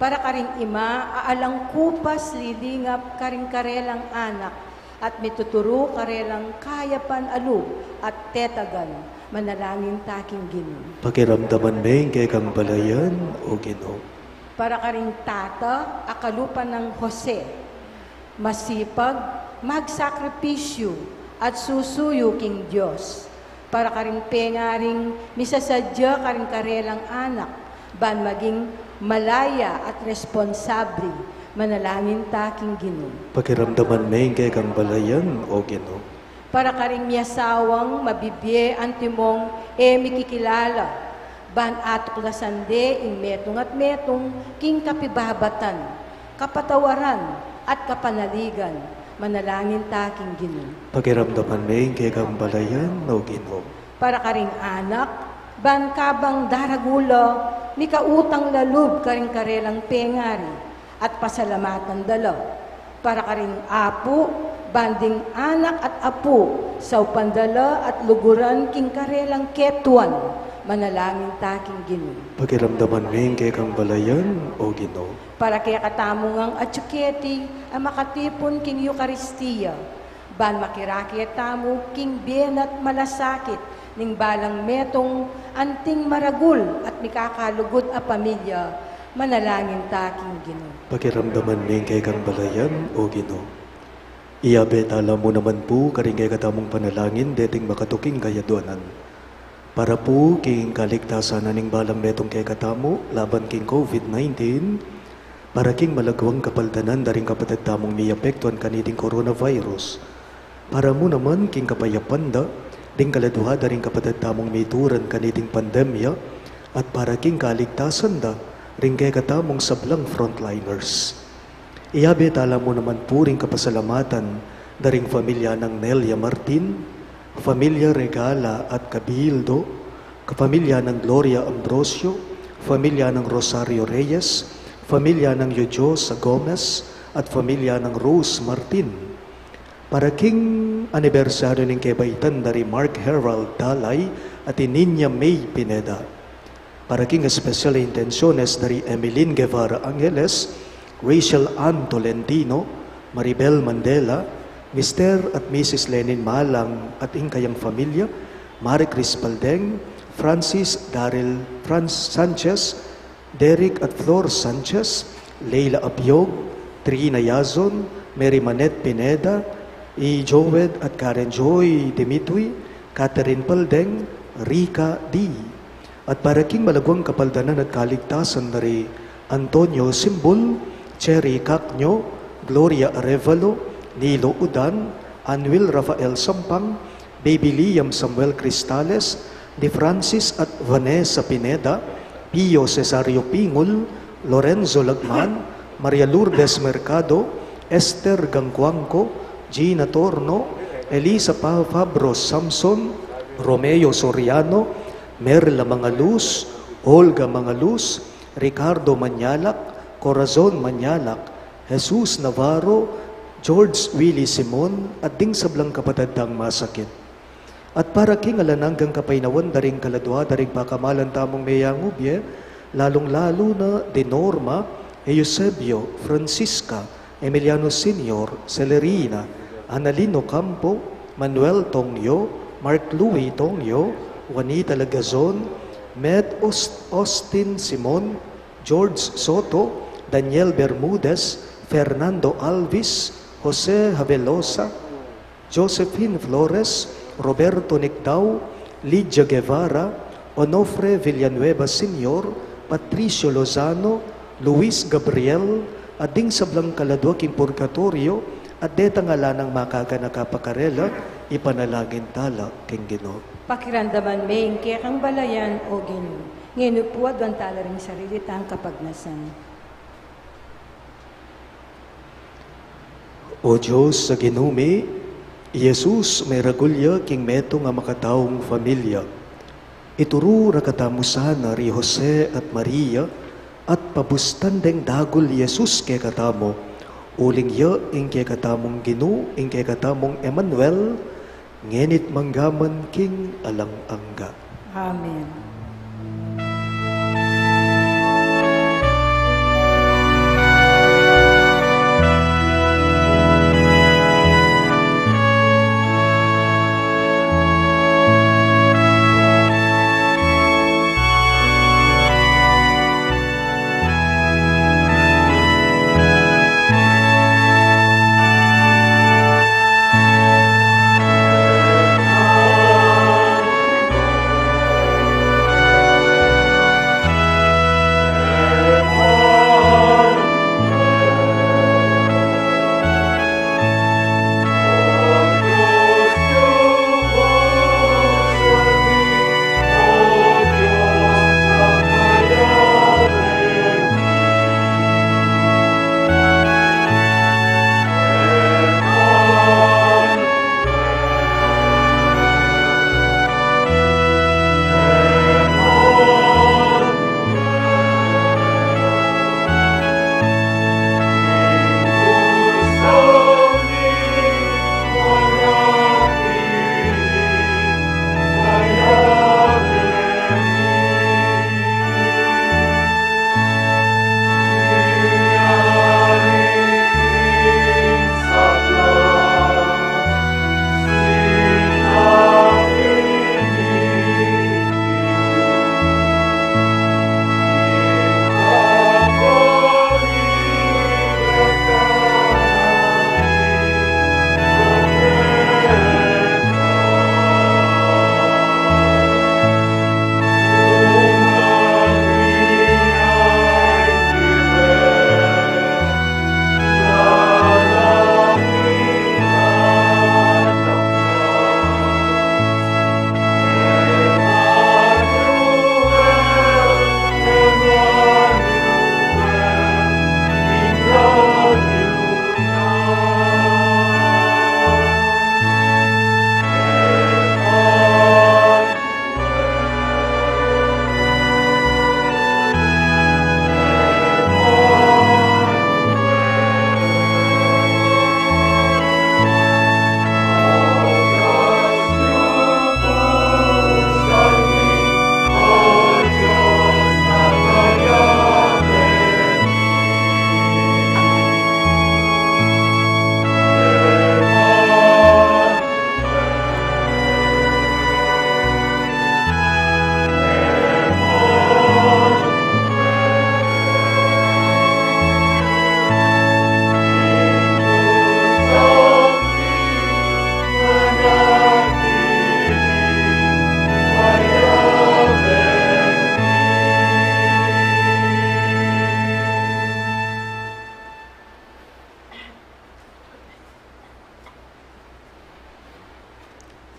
Para karing ima a alang kupas lilingap karing karelang anak, at mituturu karelang kayapan a lub at tetagan, manalangin ta king Ginu. Pakiramdaman me ing kekang balayan, O Ginu. Para karing tata a kalupa nang Jose, masipag, magsakripisyu, at susuyu king Dios. Para karing pengaring misasadya karing karelang anak, ban maging malaya at responsable, manalangin ta king Ginu. Pakiramdaman me ing kekang balayan, O Ginu. Para karing miasawang mabibie antimong e mikikilala, ban atuklasan de ing metung at metung king kapibabatan, kapatawaran, at kapanaligan, manalangin ta king Ginu. Pakiramdaman me ing kekang balayan, O Ginu. Para karing anak, ban kabang daragul la, mikautang la lub karing karelang pengari, at pasalamatan da la. Para karing apu, ban ding anak at apu, saupan da la at luguran king karelang ketuan, manalangin ta king Ginu. Pakiramdaman me ing kekang balayan, O Ginu. Para kekatamu ngang atyu keti a makatipun king Eukaristia, ban makiraket tamu king bie na't malasakit ning balang metung anting maragul at mikakalugud a pamilya, manalangin ta king Ginu. Pakiramdaman me ing kekang balayan, O Ginu. Iyabe tala mu naman pu karing kekatamung panalangin deting makatuking kayaduanan. Para pu king kaligtasan na ning balang metung kekatamu laban king COVID nineteen, para king malagwang kapaldanan da ring kapatad tamung miapektuan kaniting coronavirus, para mu naman king kapayapan da ding kaladua da ring kapatad tamung mituran kaniting pandemya, at para king kaligtasan da ring kekatamung sablang frontliners. Iyabe tala mu naman pu ring kapasalamatan da ring familia nang Nelia Martin, familia Regala at Cabildo, kapamilya nang Gloria Ambrosio, familia nang Rosario Reyes, familia nang Yudiosa Gomez, at familia nang Rose Martin. Para king anibersaryu ning kebaitan da ri Mark Herald Dalay at i Niña May Pineda. Para king espesyal a intensiones da ri Emeline Guevara Angeles, Rachel Ann Tolentino, Maribel Mandela, Mister at Missus Lenin Malang at ing kayang familia, Marie Crispaldeng, Francis Daryl Franz Sanchez, Derek at Flor Sanchez, Leila Abiog, Trina Yazon, Mary Manette Pineda, i Joed at Karen Joy Dimitri, Catherine Paldeng, Rica D. At para king malagwang kapaldanan at kaligtasan da ri Antonio Simbul, Cherry Cacño, Gloria Arevalo, Nilo Udan, Anwil Rafael Sampang, Baby Liam Samuel Cristales, De Francis at Vanessa Pineda, Pio Cesario Pingul, Lorenzo Lagman, Maria Lourdes Mercado, Esther Gangcuangco, Gina Torno, Elisa Pa-, Fabro Samson, Romeo Soriano, Merla Mangaluz, Olga Mangaluz, Ricardo Mañalac, Corazon Mañalac, Jesus Navarro, George Willie Simon, at ding sablang kapatad dang masakit. At para king alang anggang kapaynawan da ring kaladua da ring pakamalan tamung meyangubie, lalung-lalu na di Norma, Eusebio, Francisca, Emiliano Senior, Celerina, Annalyn Ocampo, Manuel Tongyo, Mark Louis Tongyo, Juanita Lagazon, Med Aus-, Austin Simon, George Soto, Daniel Bermudez, Fernando Alvis, Jose Havelosa, Josephine Flores, Roberto Nicdao, Lydia Guevara, Onofre Villanueva Senior, Patricio Lozano, Luis Gabriel, at ding sablang kaladua king purgatoryo, at detang ala nang makaganaka pa karela, ipanalangin tala king Ginu. Pakiramdaman me ing kekang balayan, O Ginu. Ngeni pu aduan tala ring sarili tang kapagnasan. O Dios a Ginu mi, i Jesus meragul ya king metung a makataung familia. Ituru ra katamu sana ri Jose at Maria, at pabustan deng dagul i Jesus kekatamu, uling ya ing kekatamung Ginu, ing kekatamung Emmanuel, ngeni't mangga man king alang angga. Amen.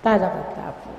Talakad ta pu.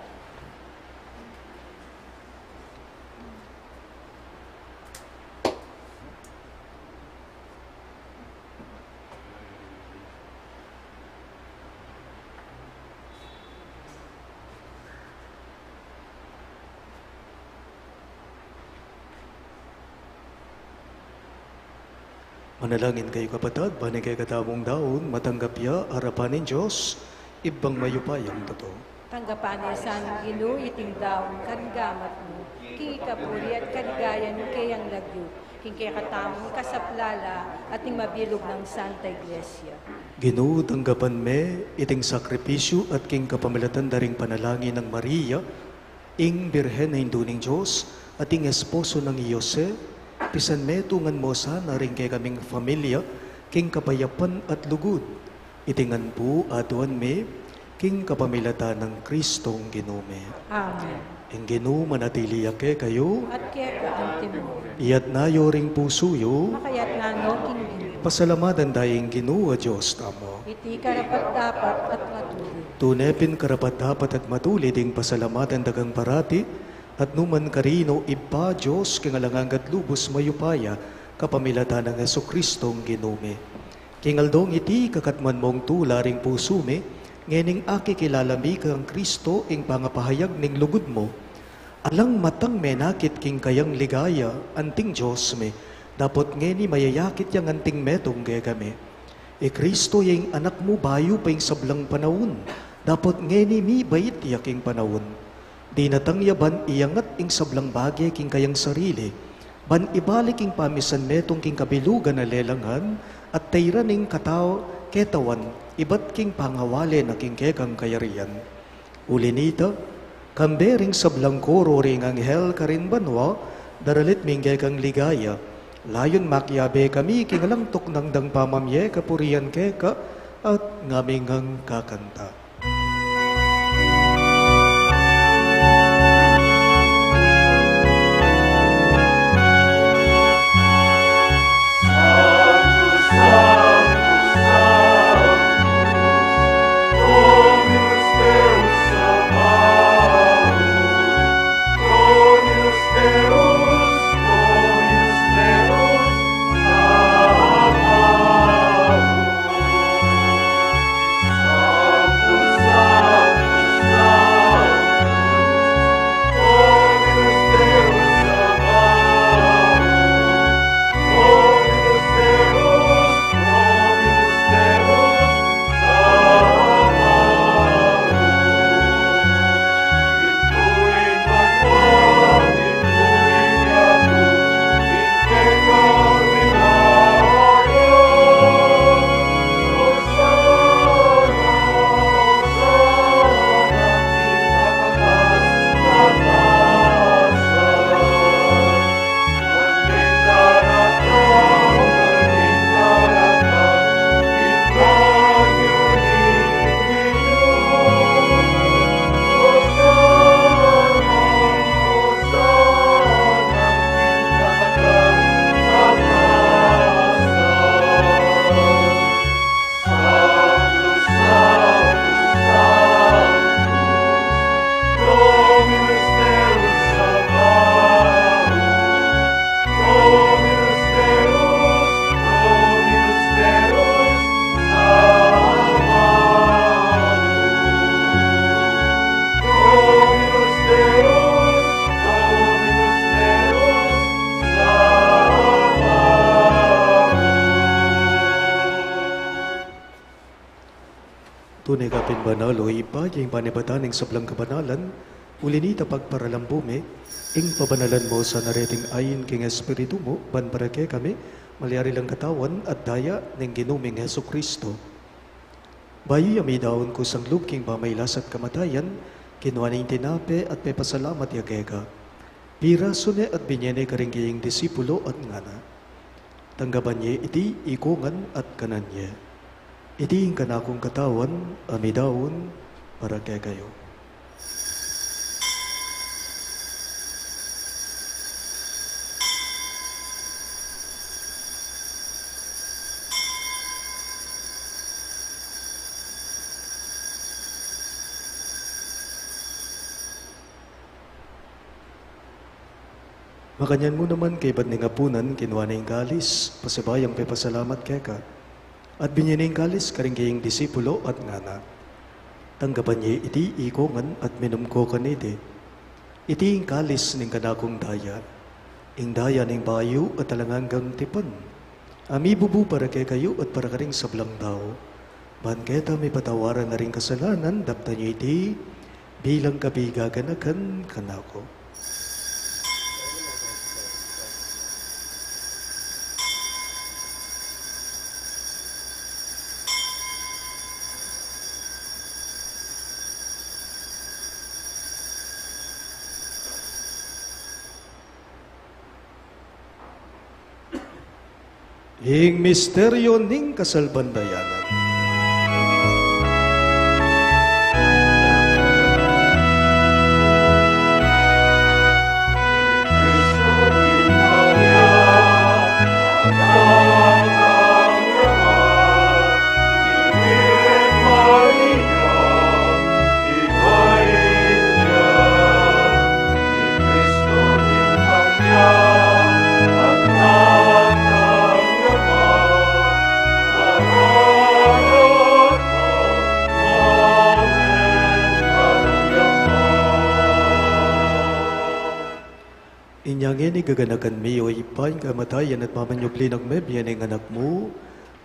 Manalangin kayu, kapatad, ban ing kekatamung daun matanggap ya arapan ning Dios, Ibpang mayupayang tutu. Tanggapan na sa ning Ginu iting daun karing gamat mu, king ikapuri at kaligayan ning keyang lagyu, king kekatamung ikasaplala at ning mabilug nang Santa Iglesia. Ginu, tanggapan me iting sakripisyu at king kapamilatan da ring panalangin nang Maria, ing Birhen a Indu ning Dios, at ing esposo nang i Jose, pisan metungan mu sana ring kekaming familia king kapayapan at lugud. Iti ngan pu aduan mi king kapamilatan nang Kristong Ginu mi. Amen. Ing Ginu manatili ya kekayu. At keka antimu. Iyatas yu ring pusu yu. Makayatas no king Ginu. Pasalamatan da ing Ginu a Dios tamu. Iti karapat-dapat at matulid. Tune pin karapat-dapat at matulid ing pasalamatan da kang parati, at nukarin man, Ibpa, Dios king alang angga at lubus mayupaya, kapamilatan nang Jesukristong Ginu mi. King aldong iti, kakatmuan mung tula ring pusu mi, ngening akikilala mi kang Kristo ing pangapahayag ning lugud mu. Alang matang menakit king kayang ligaya, anting Dios mi, dapot ngeni mayayakit yang anting metung kekami. I Kristo ya ing Anak mu bayu pa ing sablang panaun, dapot ngeni mibait ya king panaun. Dinatang ya ban iyangat ing sablang bage king kayang sarili, ban ibalik ing pamisan metung king kabilugan a lelangan, at tairan ing katau-, ketawan, ibat king pangawale na king kekang kayarian. Uli nita, kambe ring sablang koro ring anghel karin banua, daralit mi ing kekang ligaya, layun makiabe kami king alang tuknang dang pamamie kapurian keka, at ngaming kakanta. Tune ka pin banal, o Ibpa, king panibatan ning sablang kabanalan, uli nita pagparalampu mi, ing pabanalan mu sana reting ain king Espiritu mu, ban para kekami, malyari lang katawan at daya ning Ginu ming Jesucristo. Bayu ya midaun kusang lub king pamailas at kamatayan, kinua ne ing tinape at pepasalamat ya keka. Pirasu ne at binye ne karing keyang disipulo at ngana: Tanggapan ye iti ikongan at kanan ye. Iti ing kanakung katawan a midaun para kekayu. Makanyan mu naman kaybat ning apunan, kinua ne ing kalis, pasibayu yang pepasalamat keka, at binie ne ing kalis karing kayang disipulo, at ngana: Tanggapan ye iti ikongan at minum ko kaniti. Iti ing kalis ning kanakung daya, ing daya ning bayu at alang anggang tipan, a mibubu para kekayu at para karing sablang tau, ban keta mipatawaran la ring kasalanan. Daptan ye iti bilang kapigaganakan kanaku. Ing misteryo ning kasalpantayanan. Inya ngeni, gaganakan mi, o Ibpa, ing kamatayan at pamanyubling mebie ning Anak mu,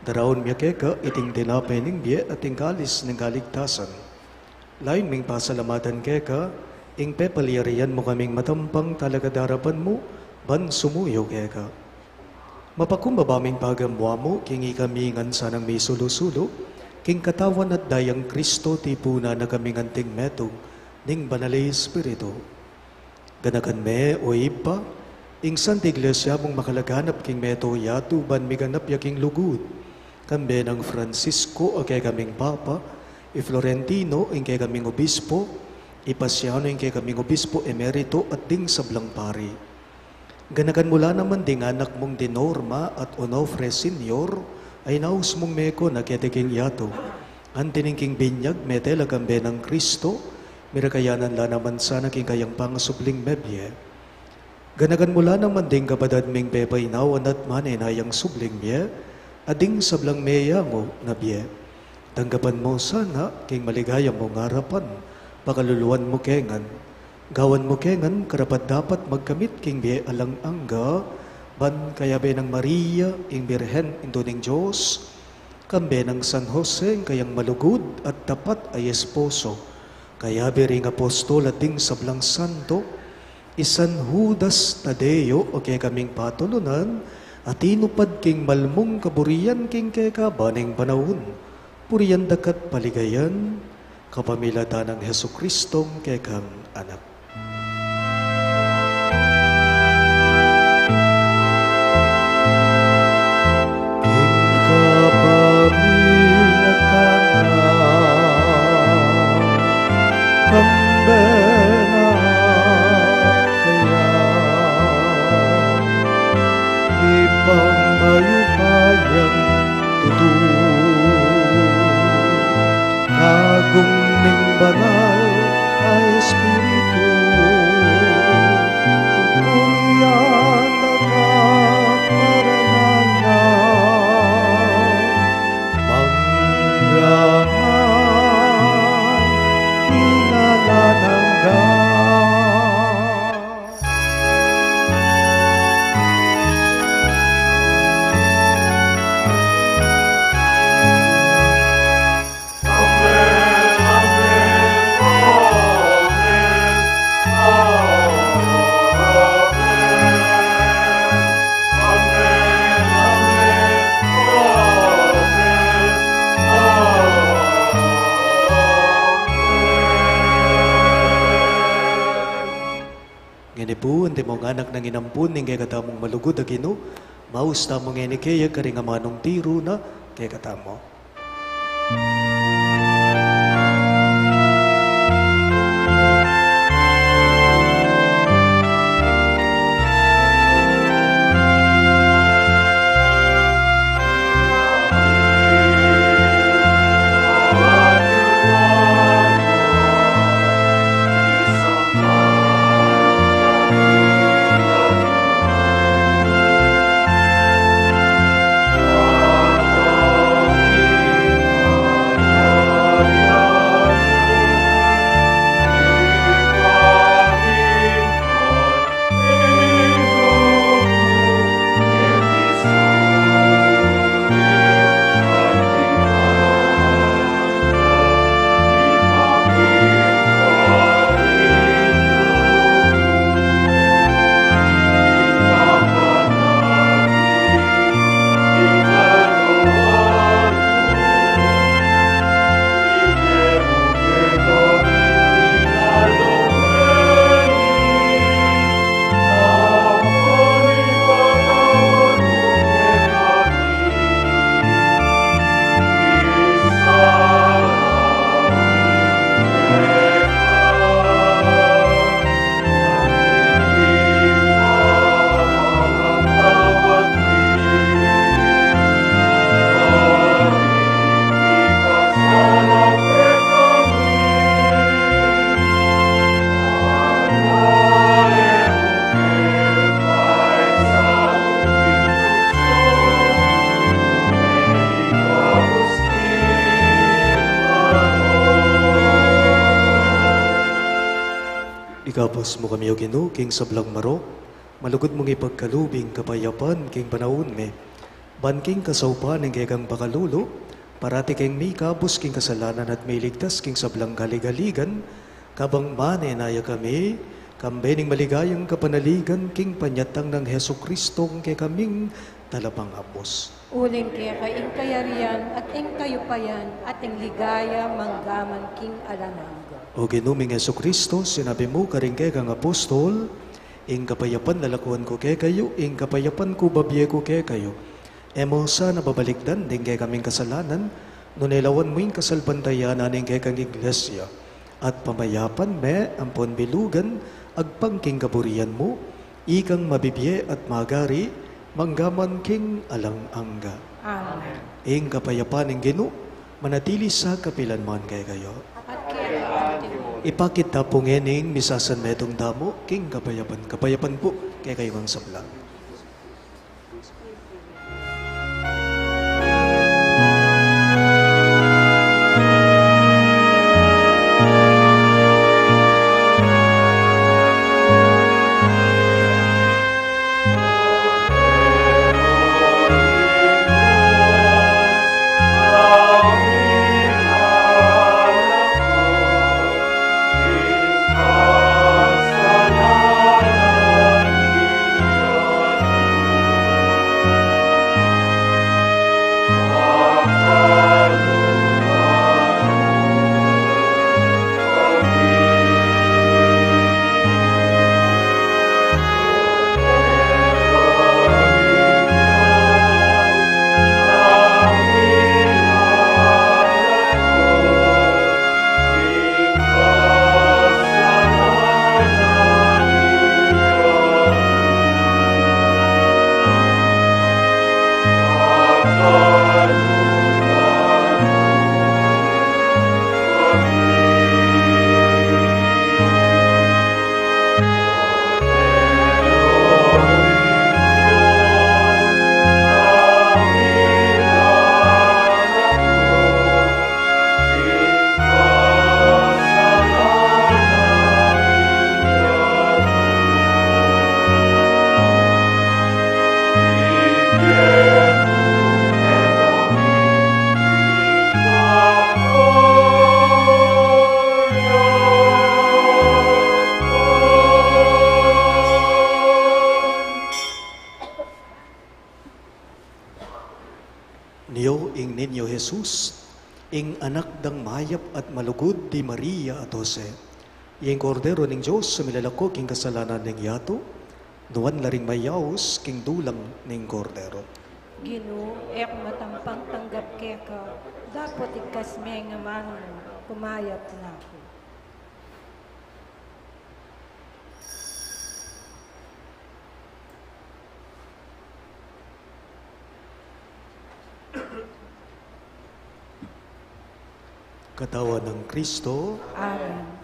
daraun mi keka iting tinape ning bie at ing kalis ning kaligtasan. Lalu ming pasalamatan keka ing pepalyarian mu kaming matampang talakad king arapan mu ban sumuyu keka. Mapakumbaba ming pagamuan mu king ikami ngan sanang misulu-sulu king katawan at dayang Kristo, tipunan na kaming anting metung ning Banal a Espiritu. Ganakan me, o Ibpa, ing Santa Iglesia mung makalaganap king mabilug a yatu ban miganap ya king lugud, kambe nang Francisco a kekaming Papa, i Florentino ing kekaming Obispo, i Paciano ing kekaming Obispo Emerito, at ding sablang pari. Ganakan mu la naman ding anak mung di Norma at Onofre Senior a inaus mung meko na keti king yatu. Anti ning king binyag, mete la kambe nang Kristo, mirakayanan la naman sana king kayang pangasubling mebie. Ganakan mu la naman ding kapatad ming pepainawan at manenayang subling bie, at ding sablang meyangu na bie. Tanggapan mu sana king maligaya mung arapan, pakaluluan mu ke ngan. Gawan mu ke ngan karapat-dapat magkamit king bie alang angga, ban kayabe nang Maria, ing Birhen, Indu ning Dios, kambe nang San Jose, ing kayang malugud at tapat a esposo, kayabe ring apostol at ding sablang santo, i San Judas Tadeo a kekaming patulunan, a tinupad king malmung kaburian king kekaban ning panaun, purian da ka at paligayan, kapamilatan nang Jesucristong kekang Anak. King kapamilatan na, kambe na kaya, ipang mayupayang tutu, tagum ning Banal a Espiritu, purian da ka para man mangga man king alang angga. Ngeni pu, antimong anak nang inampun ning kekatamung malugud a Ginu, maus tamu ngeni keya karing amanung tiru na kekatamu. Kabus mu kami, O Ginu, king sablang marok, malugud mung ipagkalub ing kapayapan king panaun mi. Ban king kasaupan ning kekang pakalulu, parati keng mikabus king kasalanan at miligtas king sablang kaligaligan, kabang manenaya kami, kambe ning maligayang kapanaligan king panyatang nang Jesucristo kekaming talapangabus. Uling keka ing kayarian at ing kayupayan at ing ligaya manggaman king alang angga. O Ginu ming Jesucristo, sinabi mu karing kekang apostol, ing kapayapan lalakuan ku kekayu, ing kapayapan ku babie ku kekayu. E mu sana babalikdan ding kekaming kasalanan, nune lawan mu ing kasalpantayanan ning kekang iglesia. At pamayapan me ampon bilugan agpang king kaburian mu, ikang mabibie at magari manggaman king alang angga. Amen. Ing kapayapan ning Ginu manatili sa kapilan man kekayu. At kekayu. Ipakit ta pu ngening misasan metung tamu king kapayapan. Kapayapan pu kekayu ngan sabla. Nio ing Niño Jesus, ing anak dang mayap at malugud di Maria at Jose, ing Kordero ning Dios a milalako king kasalanan ning yatu, nuan la ring mayaus king dulang ning Kordero. Ginu, e ku matampang tanggap keka, dapot igkas me ing amanu mu, kumayap na ku. Katawan nang Kristo. Amen.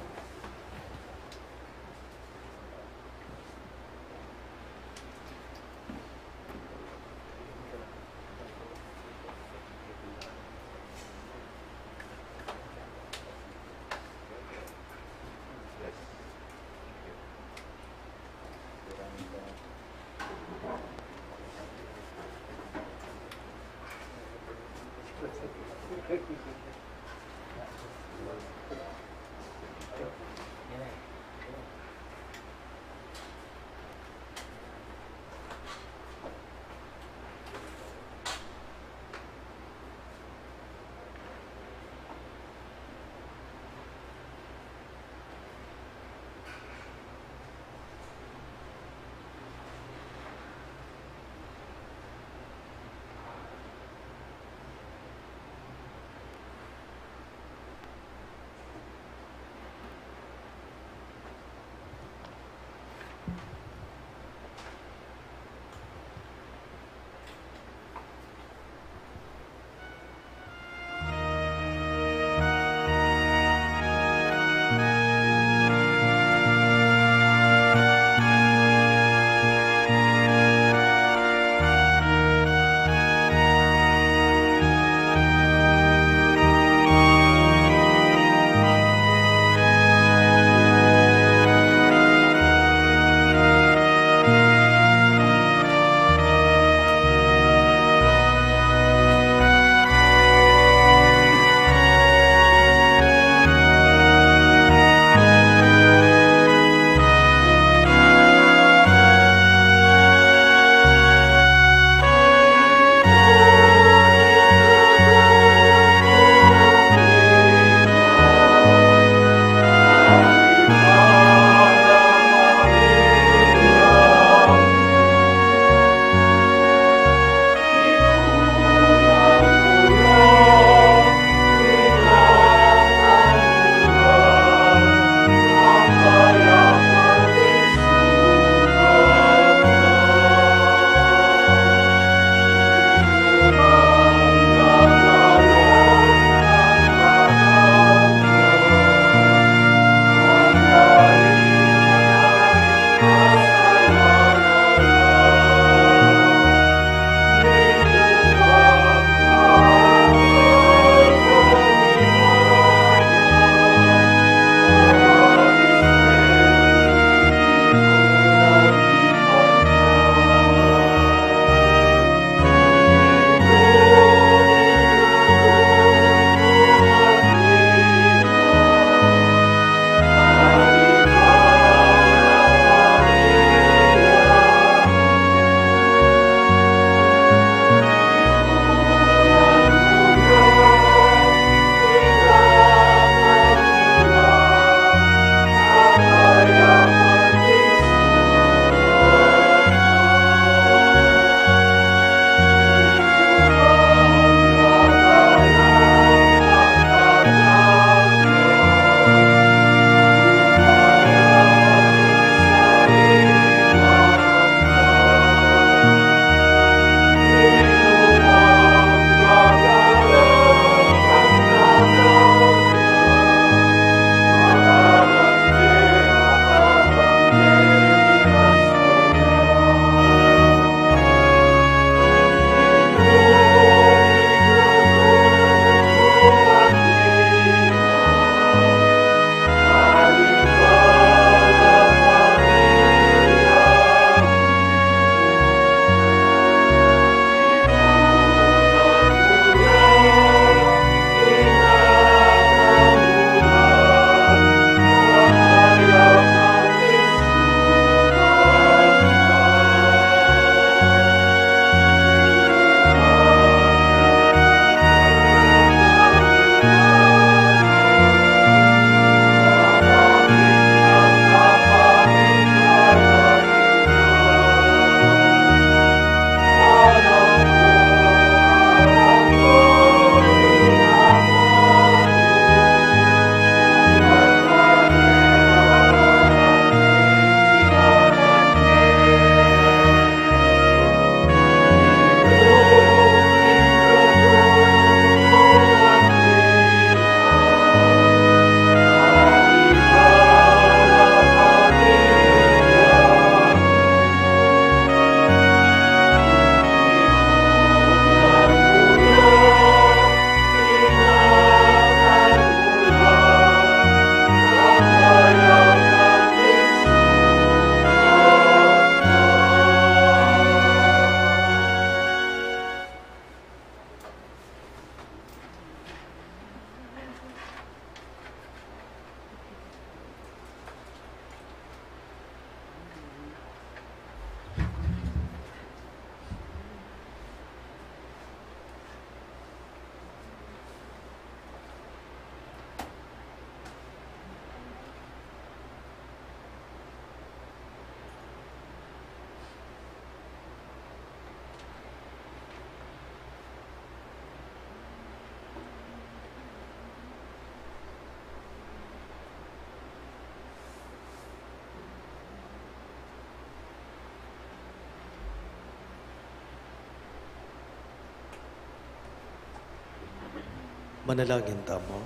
Manalangin tamu.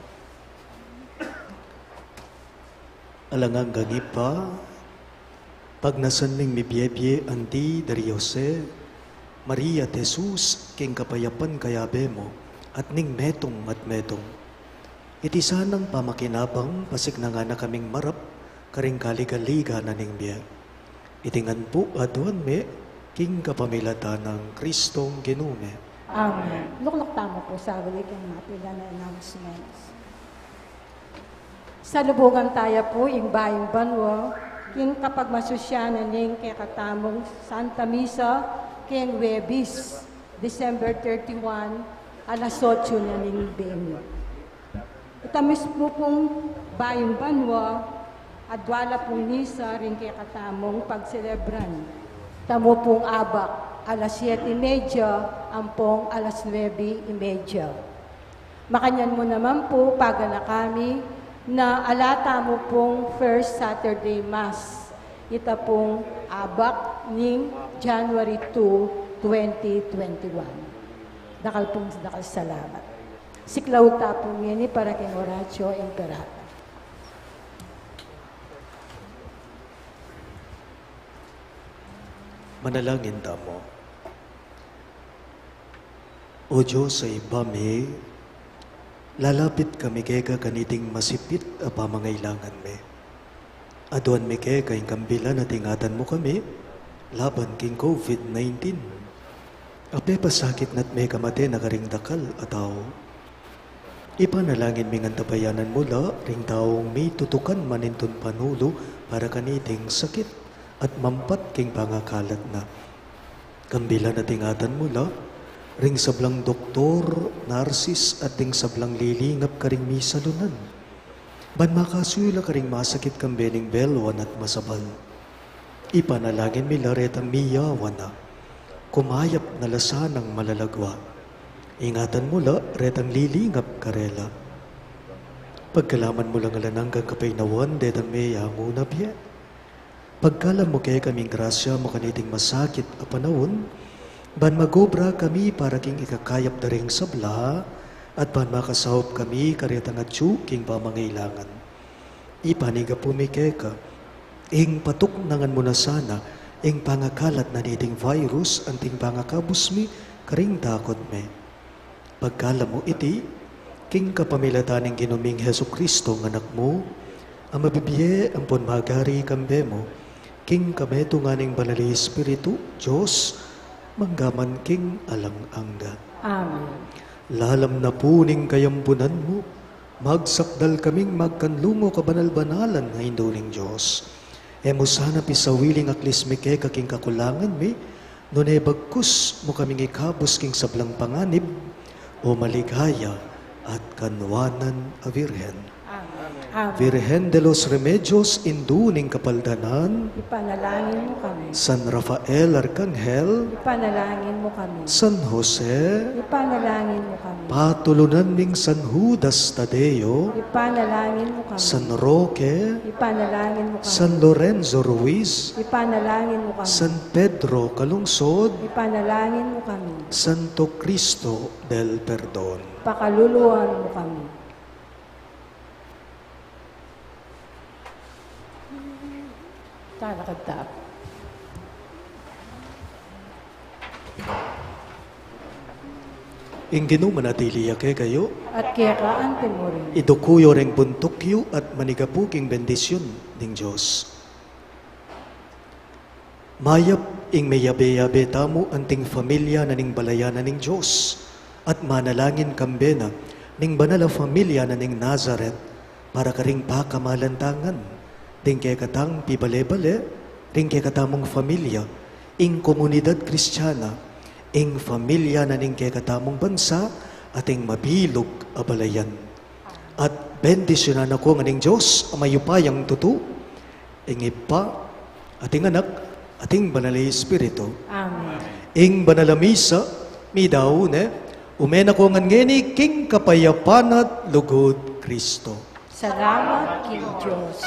Alang anggang Ibpa, pagnasan ming mibie-bie anti dari Jose, Maria at Jesus king kapayapan kayabe mu, at ning metung at metung. Iti sanang pamakinabang, pasiknangan na kaming marap karing kaligaligan na ning bie. Iti ngan pu aduan mi king kapamilatan nang Kristong Ginu mi. Amen. Lukluk tamu pu sa balik king mapilan a announcements. Salubungan taya pu ing bayung banua king kapagmasusyan na ning kekatamung Santa Misa king Huwebes, December thirty-one, alas otso na ning bie. Ita mismu pung bayung banua, adua la pung misa ring kekatamung pagselebran. Tamu pung abak, alas siete y media ampong alas nuebe y media. Makanyan mu naman pu, paganaka mi na ala tamu pung first Saturday Mass. Ita pung abak ning January two, twenty twenty-one. Dakal pung dakal salamat. Siklaud ta pu ngeni para king Oratio Imperata. Manalangin tamu. O Dios a Ibpa mi, lalapit kami keka kaniting masipit a pamangailangan mi. Aduan mi keka ing kambilan at ingatan mu kami laban king COVID nineteen. A pepasakit na't mekamate na karing dakal a tau. Ipanalangin mi ngan tabayanan mu la ring taung mitutukan manintun panulu para kaniting sakit at mampat king pangakalat na. Kambilan at ingatan mu la ring sablang doktor, narsis, at ding sablang lilingap karing misalunan, ban makasuyu la karing masakit kambe ning belwan at masabal. Ipanalangin mi la retang miyawan na, kumayap na la sanang malagwa. Ingatan mu la retang lilingap karela. Pagkalaman mu la ngan alang anggang kapaynawan detang meyangu na bie. Pagkalub mu kekami ing grasya mu kaniting masakit a panaun, ban mag-obra kami para king ikakayap da ring sabla, at ban makasaup kami karetang atyu king pamangailangan. Ipanyawad mi keka ing patuknangan mu na sana ing pangakalat na niting virus anting pangakabus mi karing dakut mi. Pagkalub mu iti, king kapamilatan ning Ginu ming Jesucristo, a Anak mu, a mabibie ampon magari kambe mu, king kametungan ning Banal a Espiritu, Dios, mangga man king alang angga. Amen. Lalam na pu ning kayambunan mu, magsakdal kaming magkanlungu kabanal-banalan a Indu ning Dios. E mu sana pisawili ing aklis mi keka king kakulangan mi, nune bagkus mu kaming ikabus king sablang panganib, o maligaya at kanwanan a Virgen. Amen. Amen. Virgen de los Remedios, Indu ning Kapaldanan. Ipanalangin mu kami. San Rafael Arkanghel. Ipanalangin mu kami. San Jose. Ipanalangin mu kami. Patulunan ning San Judas Tadeo. Ipanalangin mu kami. San Roque. Ipanalangin mu kami. San Lorenzo Ruiz. Ipanalangin mu kami. San Pedro Calungsod. Ipanalangin mu kami. Santo Cristo del Perdon. Pakaluluan mu kami. Talakad ta. Ing Ginu manatili ya kekayu. At keka anti mu rin. Iduku yu reng buntuk yu at manigapu king bendisyun ning Dios. Mayap ing meyabe-yabe tamu anting familia na ning balayan na ning Dios, at manalangin kambe na ning banal a familia na ning Nazaret, para karing pakamalantangan ding kekatang pibale-bale, ring kekatamung familia, ing komunidad Kristiana, ing familia na ning kekatamung bansa, at ing mabilug a balayan. At bendisyunan na ko ngan ning Dios a mayupayang tutu, ing Ibpa, at ing Anak, at ing Banal a Espiritu. Amen. Ing banal a misa, midaun ne, ume na ko ngan ngeni king kapayapan at lugud Kristo. Salamat king Dios.